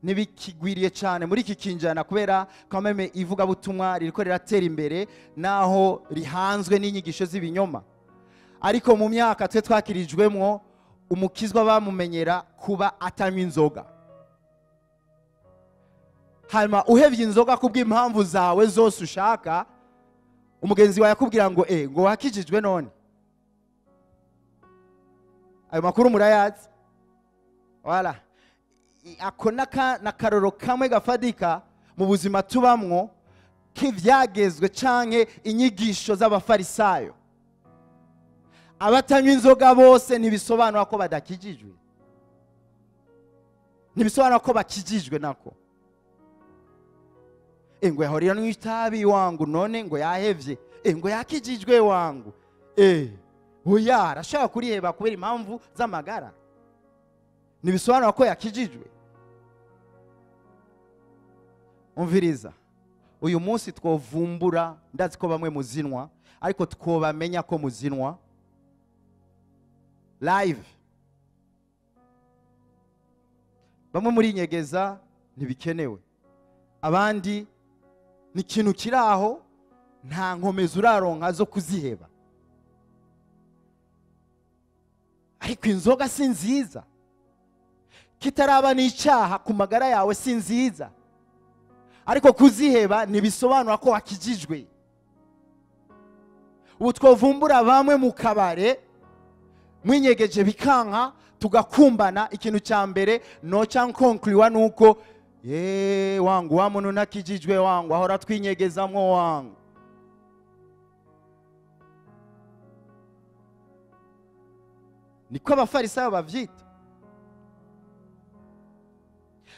ntibikigwiriye cyane muri iki kinjana, kubera kameme ivugabutumwa ririko riratera imbere naho rihanzwe n'inyigisho z'ibinyoma. Ariko mu myaka twe twakirijwemwo, umukizwa bamumenyera kuba atanywa inzoga. Hanyuma uhevye inzoga kubw'impamvu zawe zose ushaka, umugenzi wawe yakubwira ngo ngo wakijijwe none. Ayo makuru murayazi. Wala ako nakaroro kamwe gafadika mu buzima tubamwo k'ivyagezwe canke inyigisho z'abafarisayo. Abatanywa inzoga bose ntibisobanura ko badakijijwe, ntibisobanura ko bakijijwe nako. Ngo yahorira n'itabi wangu none ngo yahevye, ngo yakijijwe wangu. Oya, arashaka kuriheba kubera impamvu z'amagara, ntibisobanura ko yakijijwe. Umviriza, uyu munsi twovumbura, ndazi ko bamwe muzinwa, ariko twobamenya ko muzinwa live. Bamwe muri nyegeza ntibikenewe, abandi ni ikintu kiraho nta nkomezi uraronka zo kuziheba. Ariko inzoga si nziza, kitaraba n'icyaha ku magara yawe si nziza, ariko kuziheba ntibisobanura ko wakijijwe. Ubu twovumbura bamwe mu kabare mwinyegeje bikanka, tugakumbana. Ikintu cya mbere noca nkonkliwa nuko ye wangu wa muntu nakijijwe wangu ahora twinyegezamwo wangu. Niko abafarisayo bavyita.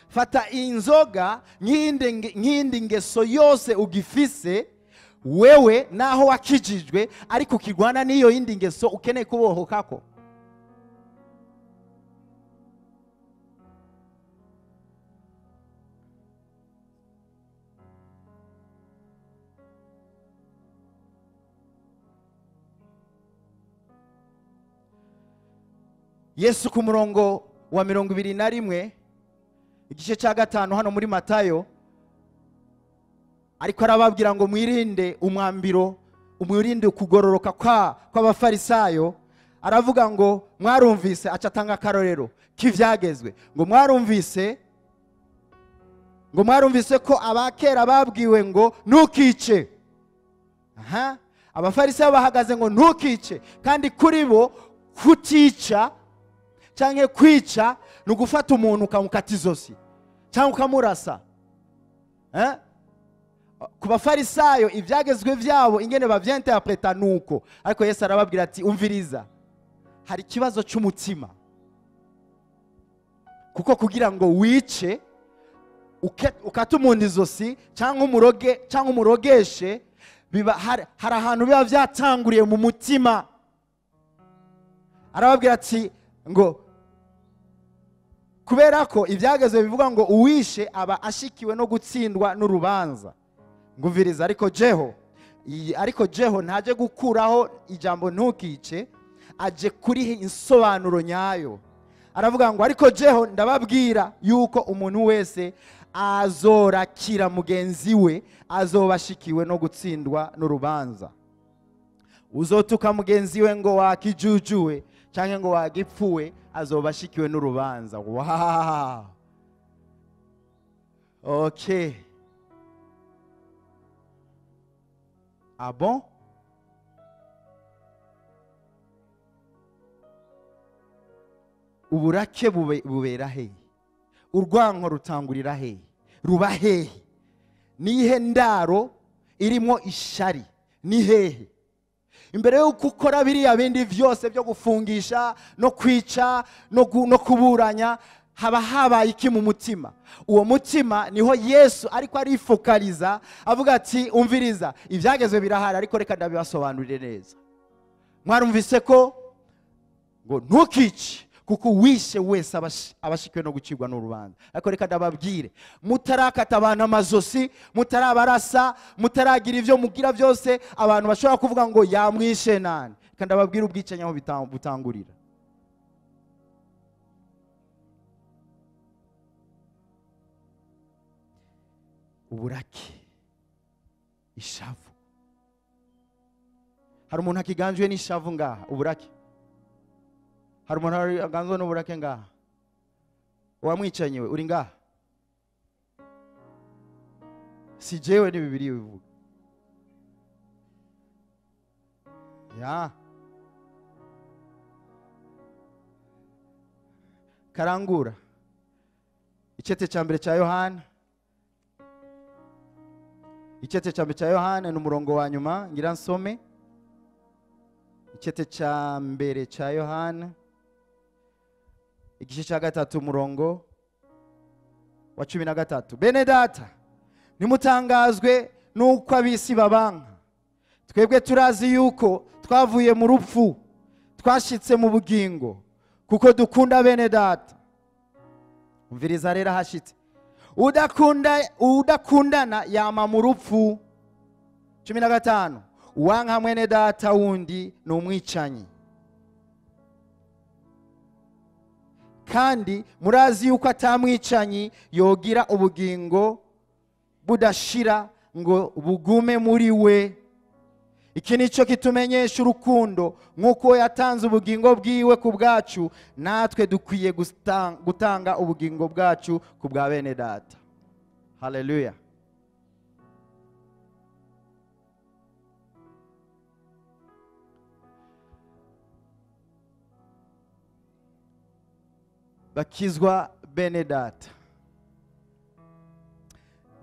Fata inzoga nk'indi ngeso yose ugifise wewe naho wakijijwe, ariko ukirwana n'iyo yindi ngeso ukeneye kubohokako. Yesu ku murongo wa 21 igice cya 5 hano muri Matayo, ariko arababwira ngo mwirinde umwambiro, mwirinde kugororoka kw'abafarisayo. Aravuga ngo mwarumvise, aca atanga akarorero k'ivyagezwe, ngo mwarumvise, ngo mwarumvise ko abakera babwiwe ngo ntukice. Aha, abafarisayo bahagaze ngo ntukice, kandi kuri bo kutica canke kwica ni ugufata umuntu ukamukata izosi cyangwa ukamurasa. Ku bafarisayo ibyagezwe byabo ingene bavyinterpreta nuko, ariko Yesu arababwira ati umviriza, hari ikibazo cy'umutima, kuko kugira ngo wice ukata umuntu izosi cyangwa umuroge cyangwa umurogeshe, biba hari ahantu biba byatanguriye mu mutima. Arababwira ati ngo kubera ko ibyagezwe bivuga ngo uwishe aba ashikiwe no gutsindwa n'urubanza. Ngumviriza, ariko Jeho ntaje gukuraho ijambo ntukice, aje kurihe insobanuro nyayo. Aravuga ngo ariko jeho ndababwira yuko umuntu wese azorakira mugenzi we azobashikiwe no gutsindwa n'urubanza. Uzotuka mugenzi we ngo wakijujuwe canke ngo wagipfuwe azobashikiwe n'urubanza. Wow. Okay. Ah bon? Uburake bubera hehe? Urwanko rutangurira hehe? Ruba hehe? Nihe ndaro irimo ishari? Ni hehe? Imbere yuko ukora biriya bindi vyose byo gufungisha no kwica no kuburanya, haba habaye iki mu mutima? Uwo mutima niho Yesu ariko arifokaliza avuga ati umviriza, ibyagezwe birahari ariko reka ndabibasobanurire neza. Mwarumvise ko ngo ntukice, kuko wishe wese abashikiwe no gucibwa n'urubanza. Ariko reka ndababwire, mutarakata abantu amazosi, mutarabarasa, mutaragira ivyo mugira byose, abantu bashobora kuvuga ngo yamwishe nani. Reka ndababwire ubwicanyi aho butangurira. Uburake, ishavu. Hari umuntu akiganjwe n'ishavu ngaha, uburake. Hari umuntu aganzwe n'uburake ngaha. Wamwicanyiwe uri ngaha? Si jewe ni Bibiliya bivuga. Ya. Karangura. Icete cya mbere cya Yohana. Icete cya mbere cya Yohana ni umurongo wa nyuma ngira nsome. Icete cya mbere cya Yohana igice cya 3 umurongo wa 13. Bene data, nimutangazwe nuko abisi babanka. Twebwe turazi yuko twavuye mu rupfu twashitse mu bugingo, kuko dukunda bene data. Umviriza rero hashitse. Udakundana yama mu rupfu. 15. Uwanka mwene data wundi ni umwicanyi. Kandi murazi yuko atamwicanyi yogira ubugingo budashira ngo bugume muri we. Iki nico kitumenyesha urukundo, nkuko yatanze ubugingo bwiwe ku bwacu, natwe dukwiye gutanga ubugingo bwacu ku bwa bene data. Haleluya. Bakizwa bene data,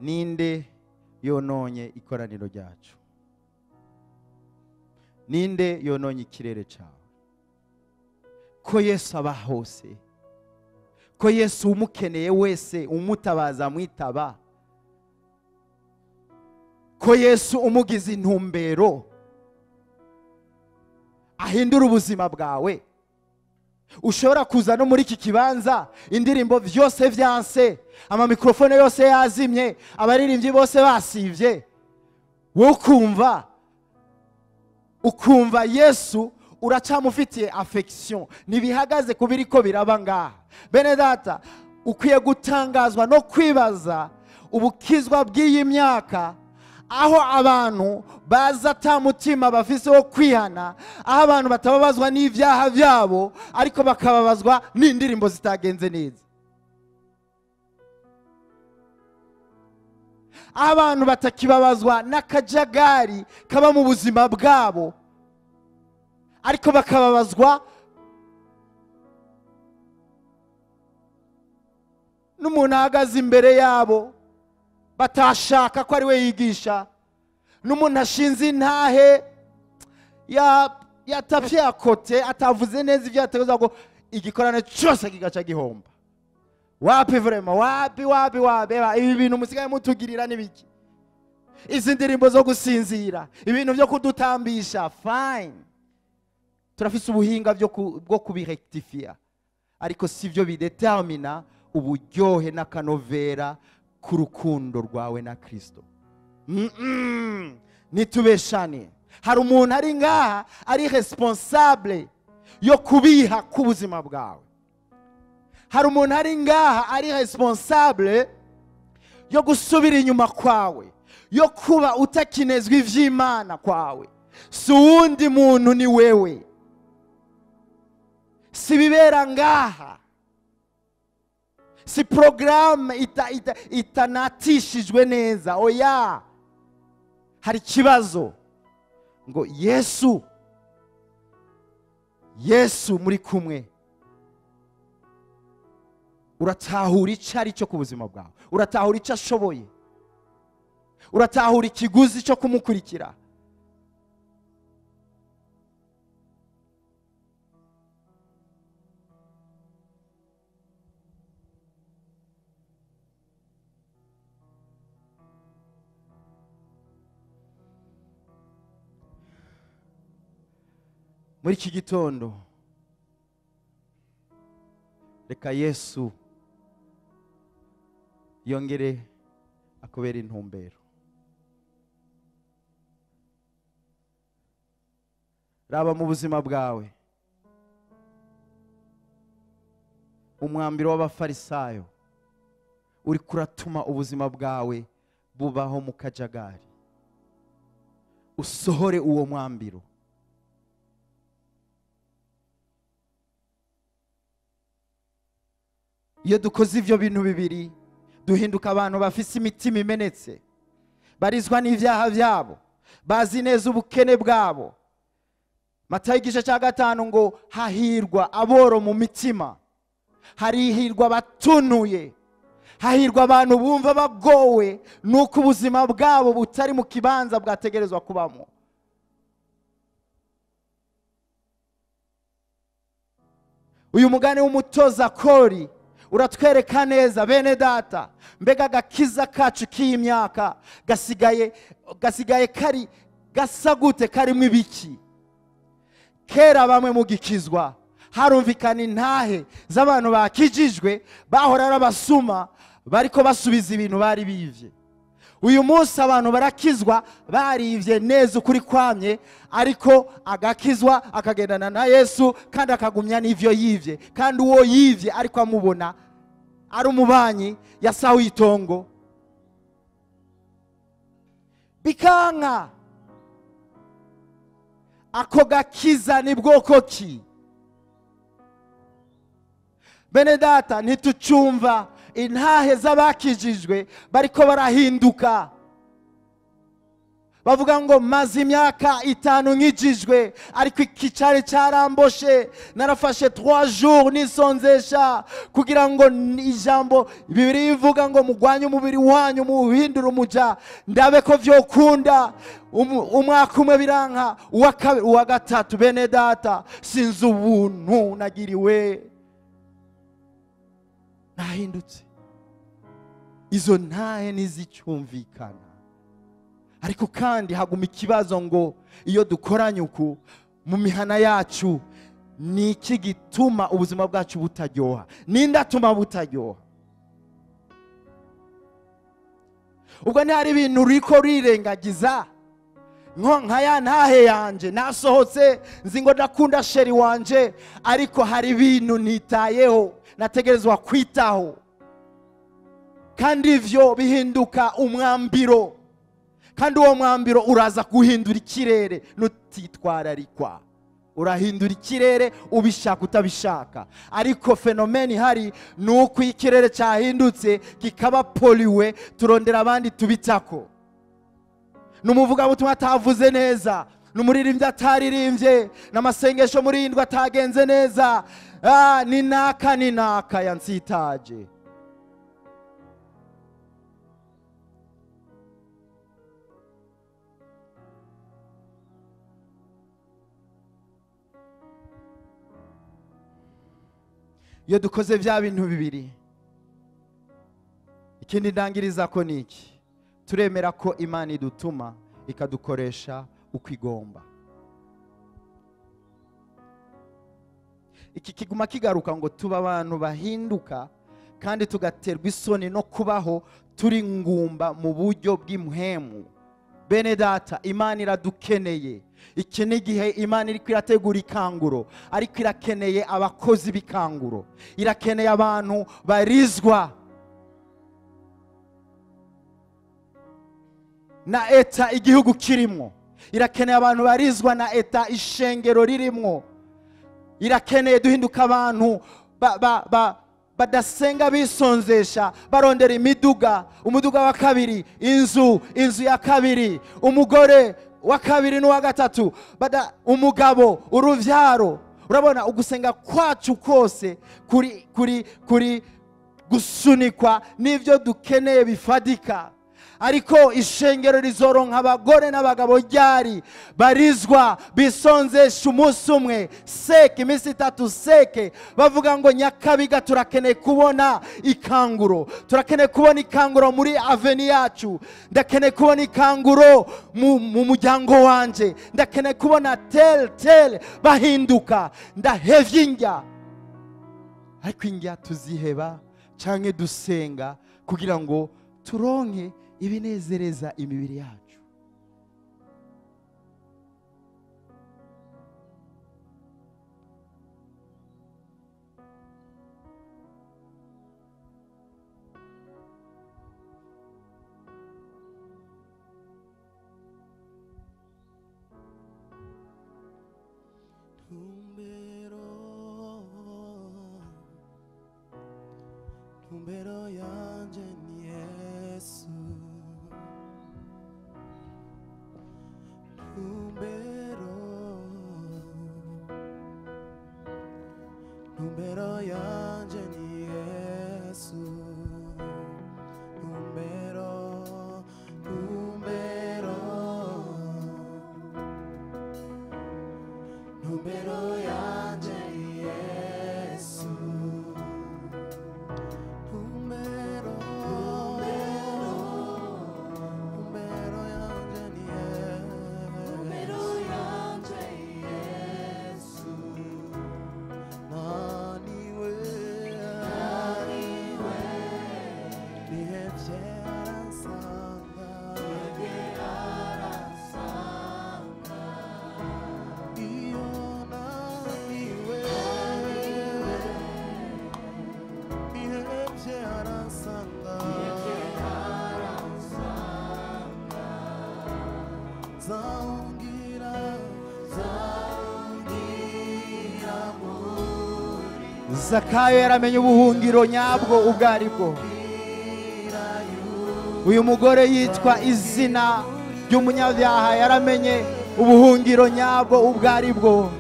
ninde yononye ikoraniro ryacu? Ninde yononye ikirere cyawe? Ko Yesu aba hose, ko Yesu umukeneye wese umutabaza mwitaba, ko Yesu umugize intumbero ahindura ubuzima bwawe. Ushobora kuza no muri iki kibanza indirimbo vyose vyanse, ama mikrofone yose yazimye, abaririmbyi bose basivye, wowe ukumva Yesu uracamufitiye affection, nibihagaze kubiriko biraba ngaha. Bene data, ukwiye gutangazwa no kwibaza ubukizwa bw'iyi myaka, aho abantu baza ata mutima bafise wo kwihana, aho abantu batababazwa n'ivyaha byabo ariko bakababazwa n'indirimbo zitagenze neza, aho abantu batakibabazwa n'akajagari kaba mu buzima bwabo ariko bakababazwa n'umuntu ahagaze imbere yabo batashaka ko ari we yigisha, n'umuntu ashinze intahe yatapye akote atavuze neza ibyo yateguza ngo igikorano cyose kigaca gihomba. Wapi vraiment, wapi wapi wapi, ibi bintu musigaye mutugirira nibiki? Izi ndirimbo zo gusinzira, ibintu byo kudutambisha, fine, turafise ubuhinga bwo kubirectifia, ariko sivyo bidetermina uburyohe n'akanovera kurukundo rwawe na Kristo. Nitubeshane. Hari umuntu ari ngaha ari responsable yo kubiha k'ubuzima bwawe. Hari umuntu ari ngaha ari responsable yo gusubira inyuma kwawe, yo kuba utakinezwa ivy'Imana kwawe. Si uwundi muntu, ni wewe. Si bibera ngaha, si programme itanatishijwe neza. Oya, hari ikibazo ngo Yesu, Yesu muri kumwe. Uratahura icyo ari cyo ku buzima bwawe, uratahura icyo ashoboye, uratahura ikiguzi cyo kumukurikira. Muri iki gitondo reka Yesu yongere akubera intumbero. Raba mu buzima bwawe umwambiro w'abafarisayo uri kuratuma ubuzima bwawe bubaho mu kajagari. Usohore uwo mwambiro. Iyo dukoze ivyo bintu bibiri duhinduka abantu bafise imitima imenetse, barizwa n'ivyaha byabo, bazi neza ubukene bwabo. Matayo igice cya 5 ngo hahirwa aboro mu mitima, harihirwa abatunuye, hahirwa abantu bumva bagowe nuko ubuzima bwabo butari mu kibanza bwategerezwa kubamo. Uyu mugani w'umutoza kori uratwereka neza bene data, mbega agakiza kacu k'iyi myaka gasigaye kari gasa gute, karimo ibiki? Kera bamwe mugikizwa harumvikana intahe z'abantu bakijijwe bahora arabasuma bariko basubiza ibintu bari bivye. Uyu munsi abantu barakizwa barivye neza ukuri kwamye, ariko agakizwa akagendana na Yesu kandi akagumya n'ivyo yivye, kandi uwo yivye ariko amubona ari umubanyi yasahuye itongo. Bikanka ako gakiza ni bwoko ki? Bene data, ntitucumva intahe z'abakijijwe bariko barahinduka bavuga ngo maze imyaka 5 nkijijwe, ariko iki cyari cyaramboshe, narafashe 3 jours nisonzesha kugira ngo ijambo Bibiliya ivuga ngo mugwanye umubiri wanyu muhindure umuja, ndabe ko vyokunda. Umwaka umwe biranka, uwa gatatu bene data sinzi ubuntu nagiriwe, nahindutse. Izo ntahe ntizicyumvikana. Ariko kandi haguma ikibazo ngo iyo dukoranye uku mu mihana yacu, ni iki gituma ubuzima bwacu butaryoha? Ninde atuma butaryoha? Ubwo ntihari ibintu uriko rirengagiza nko nka ya ntahe yanje nasohotse nzi ngo ndakunda sheri wanje, ariko hari ibintu nitayeho nategerezwa kwitaho, kandi ivyo bihinduka umwambiro, kandi uwo mwambiro uraza guhindura ikirere nutitwararikwa. Urahindura ikirere ubishaka utabishaka, ariko fenomeni hari nuko ikirere cyahindutse kikaba poliwe, turondera abandi tubitako. Numuvuga butumwa atavuze neza, numuririmbyi ataririmbye, n'amasengesho muri indwa atagenze neza, ni naka ni naka yansitaje. Iyo dukoze bya bintu bibiri, ikindi ndangiriza ko niki, turemera ko Imana idutuma ikadukoresha uko igomba. Iki kiguma kigaruka ngo tuba abantu bahinduka kandi tugaterwa isoni no kubaho turi ngumba mu buryo bw'impwemu. Bene data, Imana iradukeneye. Iki ni igihe Imana iriko irategura ikanguro, ariko irakeneye abakozi b'ikanguro, irakeneye abantu barizwa na eta igihugu kirimwo, irakeneye abantu barizwa na eta ishengero ririmwo, irakeneye duhinduka abantu badasenga bisonzesha, barondera imiduga, umuduga wa kabiri, inzu, inzu ya kabiri, umugore wa kabiri n'uwa gatatu, umugabo, uruvyaro. Urabona ugusenga kwacu kose kuri kuri kuri gusunikwa n'ivyo dukeneye bifadika. Ariko ishengero rizoronka abagore n'abagabo ryari barizwa bisonzesha umunsi umwe seke, iminsi itatu seke, bavuga ngo Nyakabiga turakeneye kubona ikanguro, turakeneye kubona ikanguro muri aveni yacu, ndakeneye kubona ikanguro mu muryango wanje, ndakeneye kubona tel tel bahinduka, ndahevye indya. Ariko indya tuziheba canke dusenga kugira ngo turonke ibinezereza imibiri yacu. Tumbero yanje ni Yesu, tumbero, tumbero yanje ni Yesu, tumbero, tumbero, tumbero yanje ni Yesu. Zakayo yaramenye ubuhungiro nyabwo ubwo aribwo. Uyu mugore yitwa izina ry'umunyabyaha yaramenye ubuhungiro nyabwo ubwo aribwo.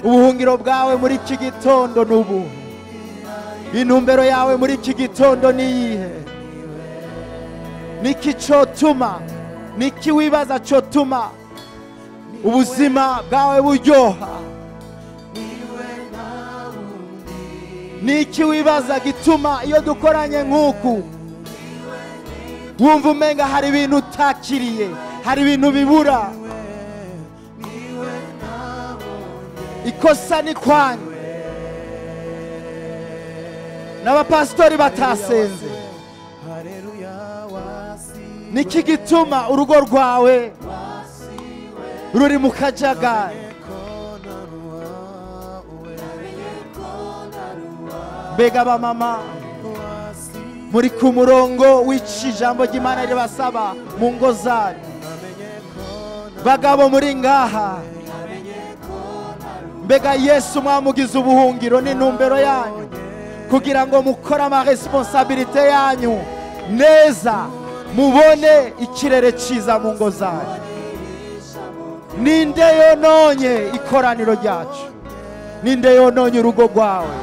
Ubuhungiro bwawe muri iki gitondo n'ubu, intumbero yawe muri iki gitondo ni iyihe? Niki cotuma, niki wibaza cotuma ubuzima bwawe buryoha? Niki wibaza gituma iyo dukoranye nk'uku wumva umenga hari ibintu utakiriye, hari ibintu bibura? Ikosa ni kwanyu n'abapasitori batasenze. Niki gituma urugo rwawe ruri mu kajagari? Mbega abamama muri ku murongo w'ici ijambo ry'Imana ribasaba mu ngo zanyu? Bagabo muri ngaha, mbega Yesu mwamugize ubuhungiro n'intumbero yanyu kugira ngo mukore ama responsabilité yanyu neza, mubone ikirere cyiza mu ngo zanyu? Ninde yononye ikoraniro ryacu? Ninde yononye urugo rwawe?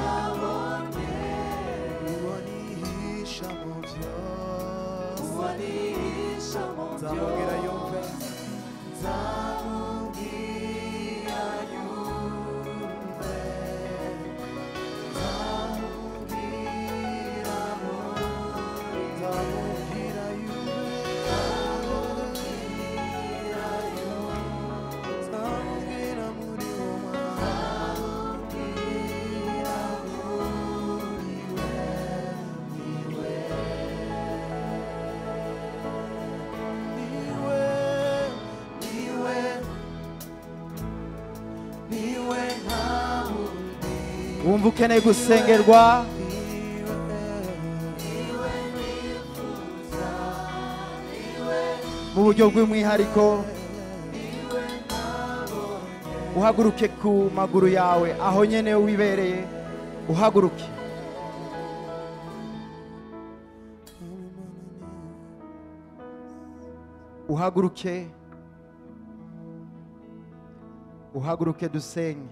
Wumva ukeneye gusengerwa, mu buryo bw'umwihariko, uhaguruke ku maguru yawe aho nyene wibereye, uhaguruke. Uhaguruke, uhaguruke dusenge.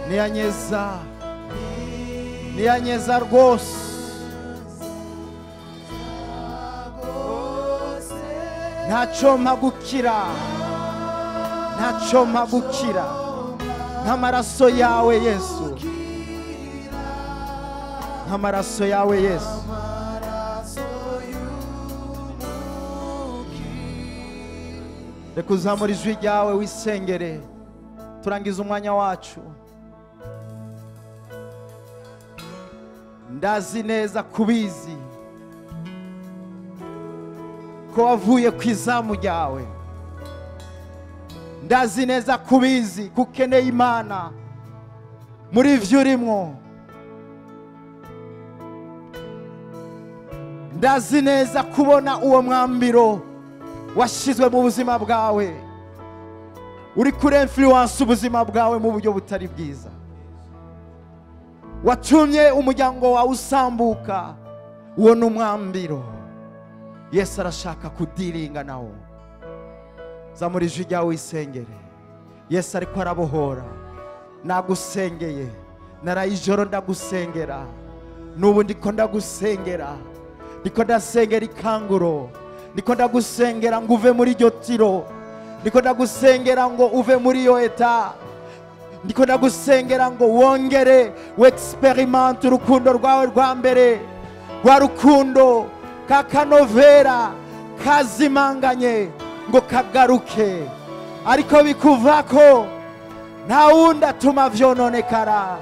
Niyanyeza, niyanyeza rwose, ntacyo mpagukira, ntacyo mpagukira nk'amaraso yawe Yesu, nk'amaraso yawe Yesu. Reka uzamure ijwi ryawe wisengere, turangize umwanya wacu. Ndazi neza kubizi ko wavuye ku izamu ryawe, ndazi neza kubizi ko ukeneye Imana muri ivyo urimwo, ndazi neza kubona uwo mwambiro washizwe mu buzima bwawe uri kuri influence ubuzima bwawe mu buryo butari bwiza, watumye umuryango wawe usambuka. Uwo ni umwambiro Yesu arashaka kudiringa nawo. Zamura ijwi ryawe wisengere. Yesu ariko arabohora. Nagusengeye naraye ijoro ndagusengera, n'ubu ndiko ndagusengera, ndiko ndasengera ikanguro, ndiko ndagusengera ngo uve muri iryo tiro, ndiko ndagusengera ngo uve muri iyo eta, ndiko ndagusengera ngo wongere wexperimente urukundo rwawe rwa mbere, rwa rukundo kakanovera kazimanganye ngo kagaruke, ariko bikuvako nta wundi atuma vyononekara.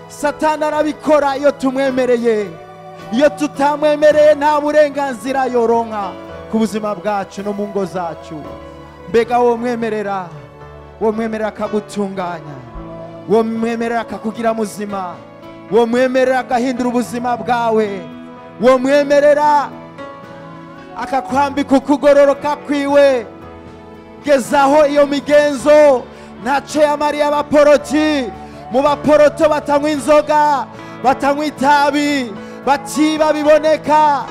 Satani arabikora iyo tumwemereye, iyo tutamwemereye nta burenganzira yoronka ku buzima bwacu no mu ngo zacu. Mbega womwemerera, womwemerera akagutunganya, womwemerera akakugira muzima, womwemerera agahindura ubuzima bwawe, womwemerera akakwambika ukugororoka kwiwe. Gezaho iyo migenzo ntacyo yamariye abaporoti. Mu baporoto batanywa inzoga, batanywa itabi, batiba biboneka,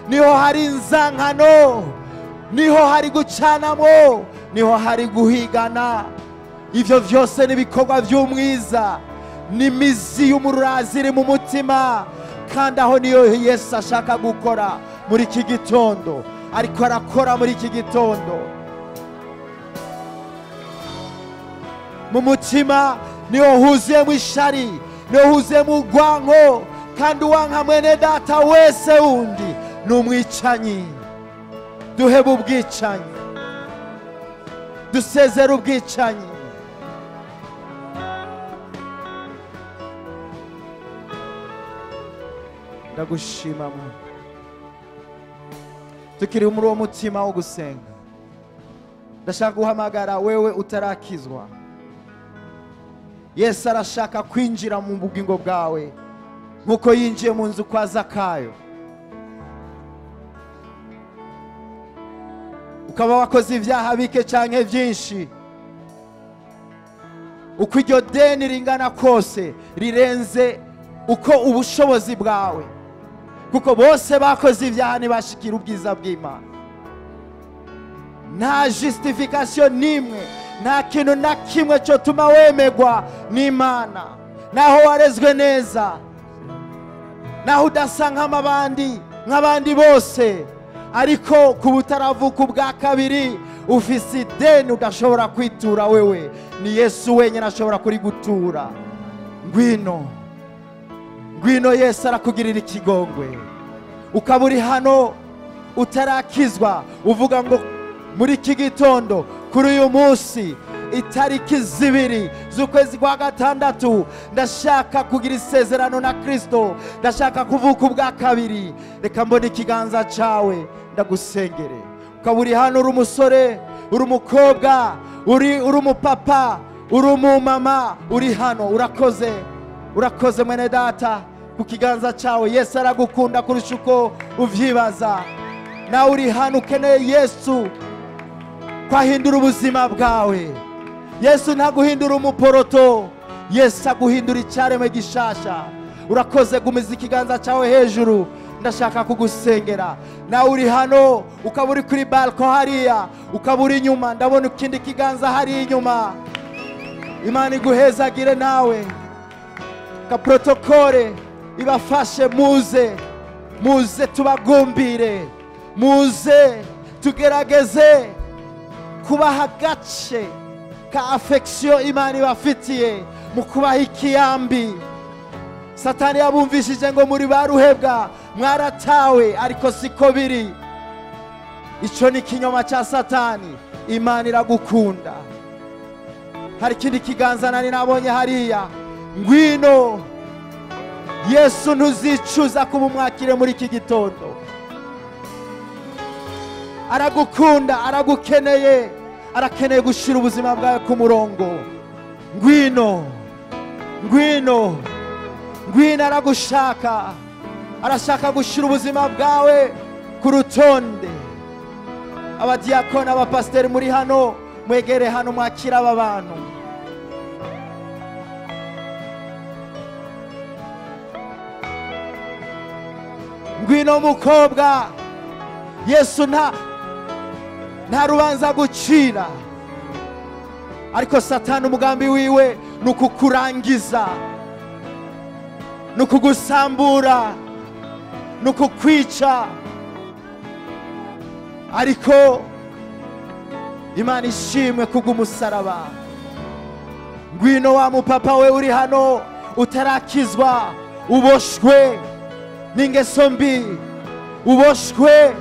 niho hari inzankano, niho hari gucanamo, niho hari guhigana. Ivyo vyose n'ibikorwa vy'umwiza, n'imizi y'umurazi iri mu mutima. Kandi aho niyo Yesu ashaka gukora muri iki gitondo, ariko arakora muri iki gitondo. Mu mutima niho huzuyemo ishari, niho huzuyemo urwango, kandi uwanka mwene data wese wundi ni umwicanyi. Duhebe ubwicanyi, dusezere ubwicanyi. Ndagushima Mwami. Tukiri muri uwo mutima wo gusenga, ndashaka guhamagara wewe utarakizwa. Yesu arashaka kwinjira mu bugingo bwawe nkuko yinjiye mu nzu kwa Zakayo. Ukaba wakoze ibyaha bike canke byinshi, uko iryo deni ringana kose rirenze uko ubushobozi bwawe, kuko bose bakoze ibyaha ntibashikira ubwiza bw'Imana. Nta justification nimwe, Nta kintu na kimwe cyotuma wemegwa n'Imana. Naho warezwe neza, naho udasa nk'abandi bose, ariko kuba utaravuka ubwa kabiri ufise ideni udashobora kwitura wewe. Ni Yesu wenyine ashobora kurigutura. Ngwino, ngwino, Yesu arakugirira ikigongwe. Ukaba uri hano utarakizwa, uvuga ngo muri iki gitondo, kuri uyu munsi, itariki 2 z'ukwezi kwa 6, ndashaka kugira isezerano na Kristo, ndashaka kuvuka ubwa kabiri, reka mbone ikiganza cyawe ndagusengere. Ukaba uri hano uri umusore, uri umukobwa, uri umupapa, uri umumama, uri hano, urakoze, urakoze mwene data ku kiganza cyawe. Yesu aragukunda kurusha uko uvyibaza. Nawe uri hano ukeneye Yesu kwahindura ubuzima bwawe. Yesu ntaguhindura umuporoto, Yesu aguhindura icyaremwe gishasha. Urakoze, gumiza ikiganza cyawe hejuru, ndashaka kugusengera. Nawe uri hano ukaba uri kuri balko hariya, ukaba uri inyuma, ndabona ikindi kiganza hari inyuma. Imana iguhezagire nawe. Ka protokole ibafashe, muze, muze tubagumbire, muze tugerageze kubaha agace ka affection Imana ibafitiye mu kubaha ikiyambi. Satani yabumvishije ngo muri baruhebwa, mwaratawe, ariko siko biri. Ico ni kinyoma cha Satani. Imana iragukunda. Hari ikindi kiganza nari nabonye hariya. Ngwino, Yesu ntuzicuza kuba umwakire muri iki gitondo. Aragukunda, aragukeneye, arakeneye gushira ubuzima bwawe ku murongo. Ngwino, ngwino, ngwino, aragushaka, arashaka gushira ubuzima bwawe ku rutonde. Abadiakoni, abapasiteri muri hano, mwegere hano mwakira aba bantu. Ngwino mukobwa, Yesu nta rubanza gucira, ariko Satani umugambi wiwe nukukurangiza, nukugusambura, nukukwica. Ariko Imana ishimwe kubw'umusaraba. Ngwino wa mupapa we uri hano utarakizwa, uboshwe n'ingeso mbi, uboshwe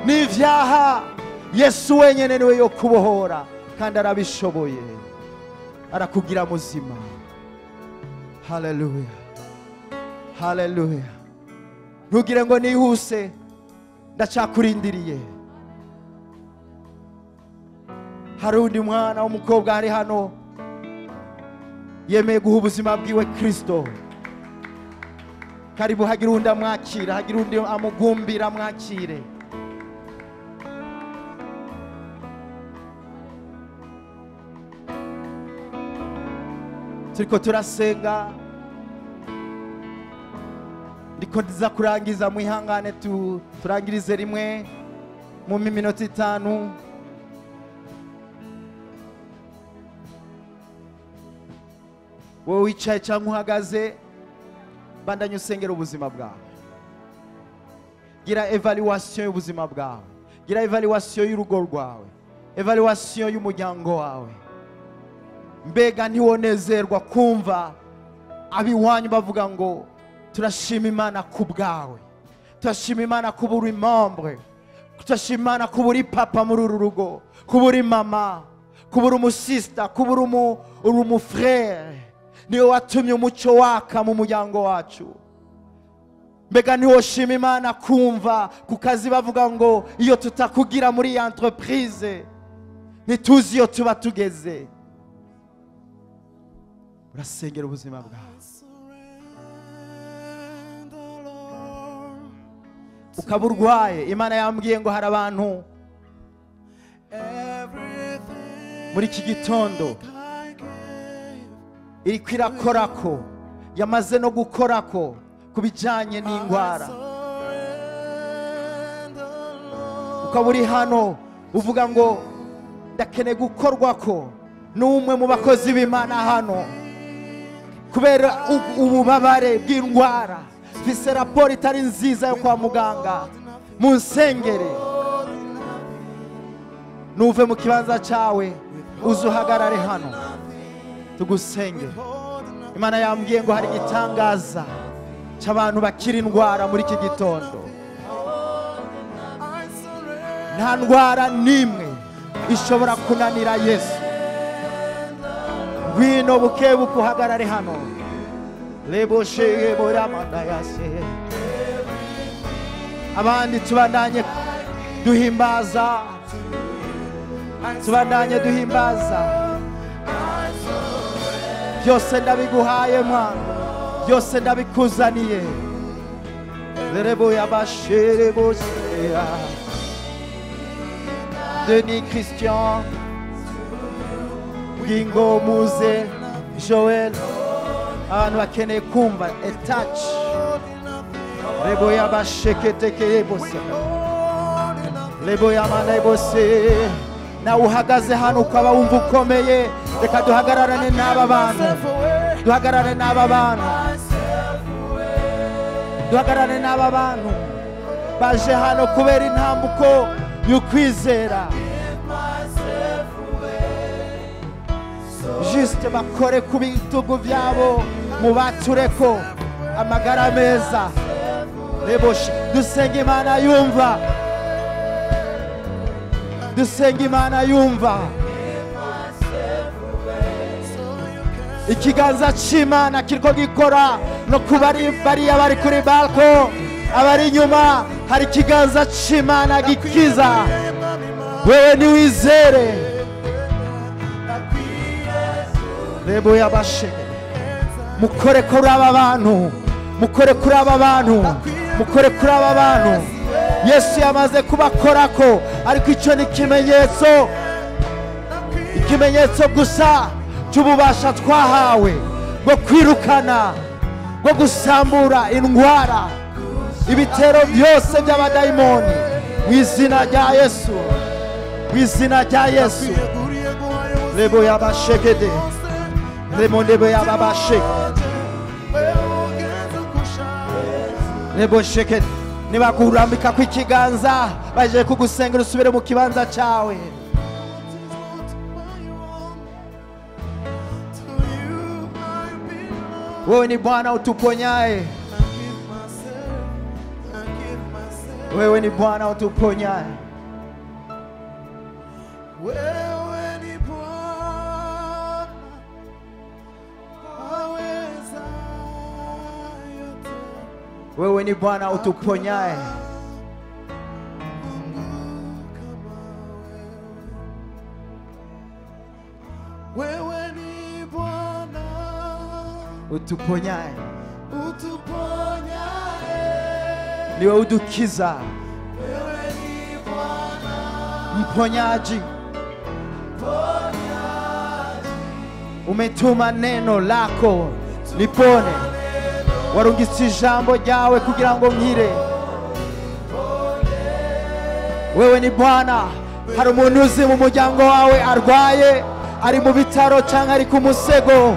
n'ivyaha, Yesu wenyene niwe yo kubohora, kandi arabishoboye, arakugira muzima. Haleluya, haleluya. Ntugire ngo nihuse, ndacakurindiriye. Hari undi mwana w'umukobwa ari hano yemeye guha ubuzima bwiwe Kristo. Karibu, hagira undi amwakira, hagira undi amugumbira amwakire. Turiko turasenga, ndiko ndiza kurangiza, mwihangane turangirize rimwe mu minota 5. Wowe wicaye cyangwa uhagaze, bandanye usengera ubuzima bwawe. Gira evaluation y'ubuzima bwawe, gira evaluation y'urugo rwawe, evaluation y'umuryango wawe. Mbega ntiwonezerwa kumva abiwanyu bavuga ngo turashima Imana ku bwawe, turashima Imana kuba uri membre, turashima Imana kuba uri papa muri uru rugo, kuba uri mama, kuba uri umusista, kuba uri umufrere. Niwe watumye umuco waka mu muryango wacu. Mbega ntiwoshima Imana kumva ku kazi bavuga ngo iyo tutakugira muri iyi entreprise ntituzi iyo tuba tugeze. Urasengera ubuzima bwawe, ukaba urwaye. Imana yambwiye ngo hari abantu muri iki gitondo iriko irakorako, yamaze no gukorako ku bijanye n'indwara. Ukaba uri hano uvuga ngo Ndakeneye gukorwako n'umwe mu bakozi b'Imana hano kubera ububabare bw'indwara, mfise raporo itari nziza yo kwa muganga, munsengere. Nuve mu kibanza cyawe uze uhagarare hano tugusenge. Imana yambwiye ngo hari igitangaza cy'abantu bakira indwara muri iki gitondo. Nta ndwara n'imwe ishobora kunanira Yesu. Ngwino bukebuke uhagarare hano. Abandi tubandanye duhimbaza, tubandanye duhimbaza. Byose ndabiguhaye mwana, byose ndabikuzaniye. Denis Christian, Gingo Muze, Joel, abantu bakeneye kumva a touch. Reboya basheketeke bose. Reboya manebose. Nawe uhagaze hano ukaba wumva ukomeye, reka duhagararane n'aba bantu. Duhagararane n'aba bantu. Duhagararane n'aba bantu baje hano kubera intambuko y'ukwizera. Juste bakore ku bitugu byabo, mubatureko amagara meza. Reboshi dusenga Imana yumva, dusenga Imana yumva. Ikiganza cy'Imana kiriko gikora no kubari bariya bari kuri balko, abari inyuma hari ikiganza cy'Imana gikiza. Wewe niwizere. Rebo yabashe. Mukore kuri aba bantu, mukore kuri aba bantu, mukore kuri aba bantu. Yesu yamaze kubakorako, ariko icyo ni ikimenyetso, ikimenyetso gusa cy'ububasha twahawe bwo kwirukana, bwo gusambura indwara, ibitero byose by'abadayimoni mu izina rya Yesu, mu izina rya Yesu. Rebo yabashekede, rebo ndebo yababashe, rebo shekede. Nibakurambika kw'ikiganza baje kugusengera usubire mu kibanza cyawe. Wewe ni Bwana utuponyaye. Wewe ni Bwana utuponyaye. Wewe ni Bwana aweza yote. Wewe ni Bwana utuponyaye. Wewe ni Bwana utuponyaye, utuponyaye, niwe udukiza. Wewe ni Bwana mponyaji, umetuma neno lako nipone, warungitse ijambo ryawe kugira ngo nkire. Wewe ni Bwana. Hari umuntu uzi mu muryango wawe arwaye, ari mu bitaro cyangwa ari ku musego,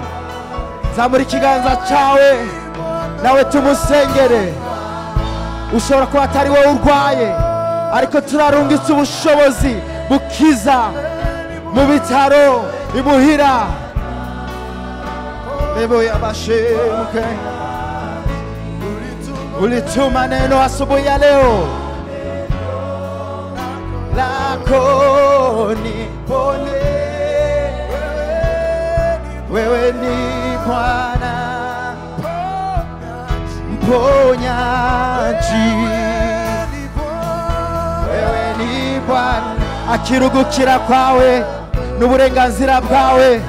zamura ikiganza cyawe nawe tumusengere. Ushobora kuba atari wowe urwaye, ariko turarungitse ubushobozi bukiza mu bitaro imuhira. Lebo yabashemuke, ulituma neno asubuhi ya leo lako nipone. Wewe ni Bwana mponyaji, wewe ni Bwana. Akirugukira kwawe n'uburenganzira bwawe,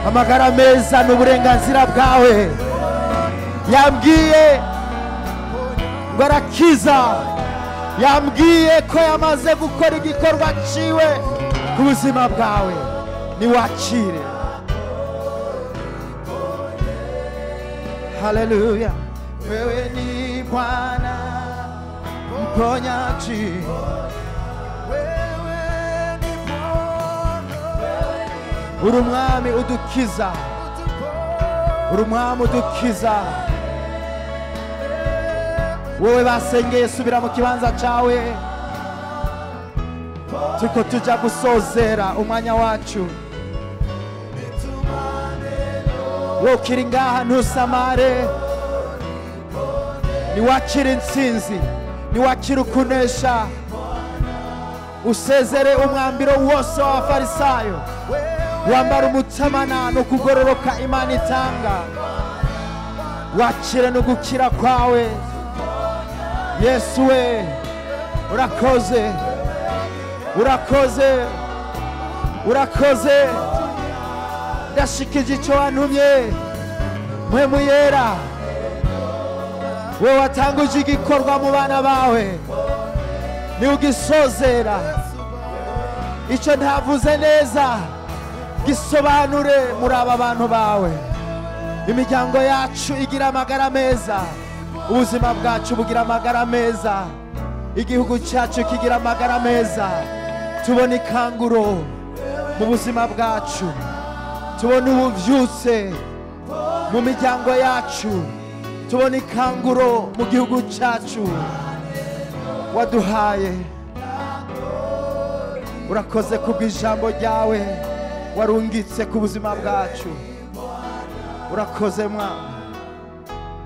amagara meza n'uburenganzira bwawe. Yambwiye ngo arakiza, yambwiye ko yamaze gukora igikorwa ciwe ku buzima bwawe. Niwakire. Haleluya. Wewe ni Bwana mponyaji, wewe ni Bwana Uri umwami udukiza, uri umwami udukiza. Wowe basengeye, subira mu kibanza cyawe. Turiko tujya gusozera umwanya wacu. Wowe ukiri ngaha ntusamare, niwakire intsinzi, niwakire ukunesha, usezere umwambiro wose w'abafarisayo, wambara umutamana no kugororoka Imana itanga, wakire no gukira kwawe. Yesu we, urakoze, urakoze, urakoze. Ndashikije icyo wantumye, Mpwemu Yera, we watanguje igikorwa mu bana bawe, ni ugisozera. Icyo ntavuze neza gisobanure muri aba bantu bawe. Imiryango yacu igira amagara meza, ubuzima bwacu bugira amagara meza, igihugu cyacu kigira amagara meza. Tubona ikanguro mu buzima bwacu, tubona ubuvyutse mu miryango yacu, tubona ikanguro mu gihugu cyacu waduhaye. Urakoze kubw'ijambo ryawe warungitse ku buzima bwacu. Urakoze Mwami,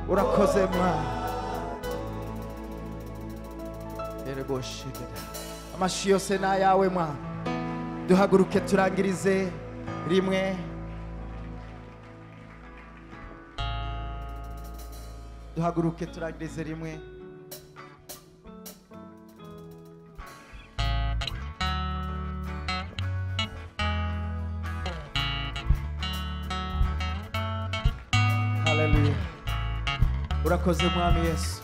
urakoze Mwami. Amashi yose ni ayawe Mwami. Duhaguruke turangirize rimwe. Duhaguruke turangirize rimwe. Haleluya. Urakoze Mwami Yesu,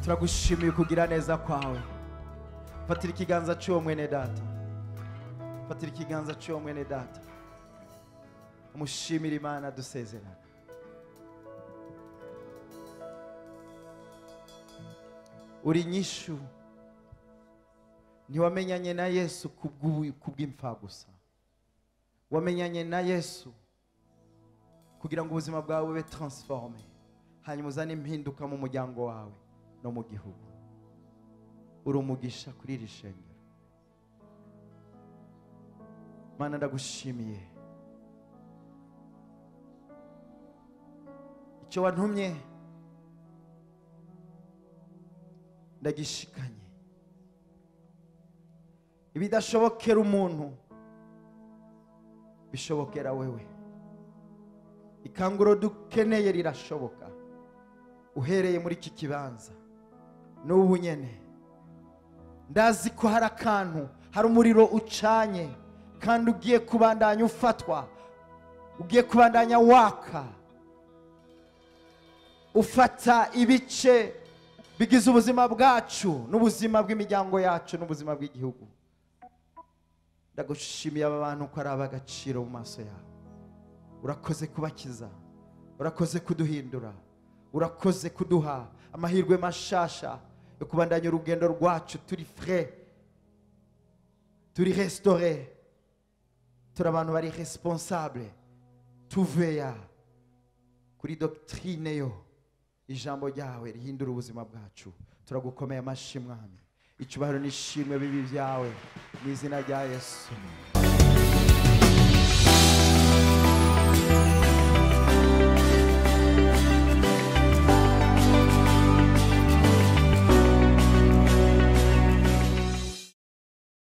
turagushimiye kugira neza kwawe. Fatira ikiganza cy'uwo mwene data, fatira ikiganza cy'uwo mwene data, umushimire Imana dusezerana. Uri nyishu, ntiwamenyanye na Yesu kubw'imfa gusa, wamenyanye na Yesu kugira ngo ubuzima bwawe bube transforme, hanyuma uzane impinduka mu muryango wawe no mu gihugu. Uri umugisha kuri iri shengero. Mana, ndagushimiye icyo wantumye ndagishikanye. Ibidashobokera umuntu bishobokera wewe. Ikanguro dukeneye rirashoboka uhereye muri iki kibanza n'ubu nyene. Ndazi ko hari akantu, hari umuriro ucanye kandi ugiye kubandanya ufatwa, ugiye kubandanya waka, ufata ibice bigize ubuzima bwacu n'ubuzima bw'imiryango yacu n'ubuzima bw'igihugu. Ndagushimiye aba bantu ko ari ab'agaciro mu maso yawe. Urakoze kubakiza, urakoze kuduhindura, urakoze kuduha amahirwe mashasha yo kubandanya urugendo rwacu turi frais, turi restauré, turi abantu bari responsable, tuveya kuri doctrine yo ijambo ryawe rihindura ubuzima bwacu. Turagukomeye amashyi Mwami, icyubahiro n'ishimwe bibi byawe mu izina rya Yesu.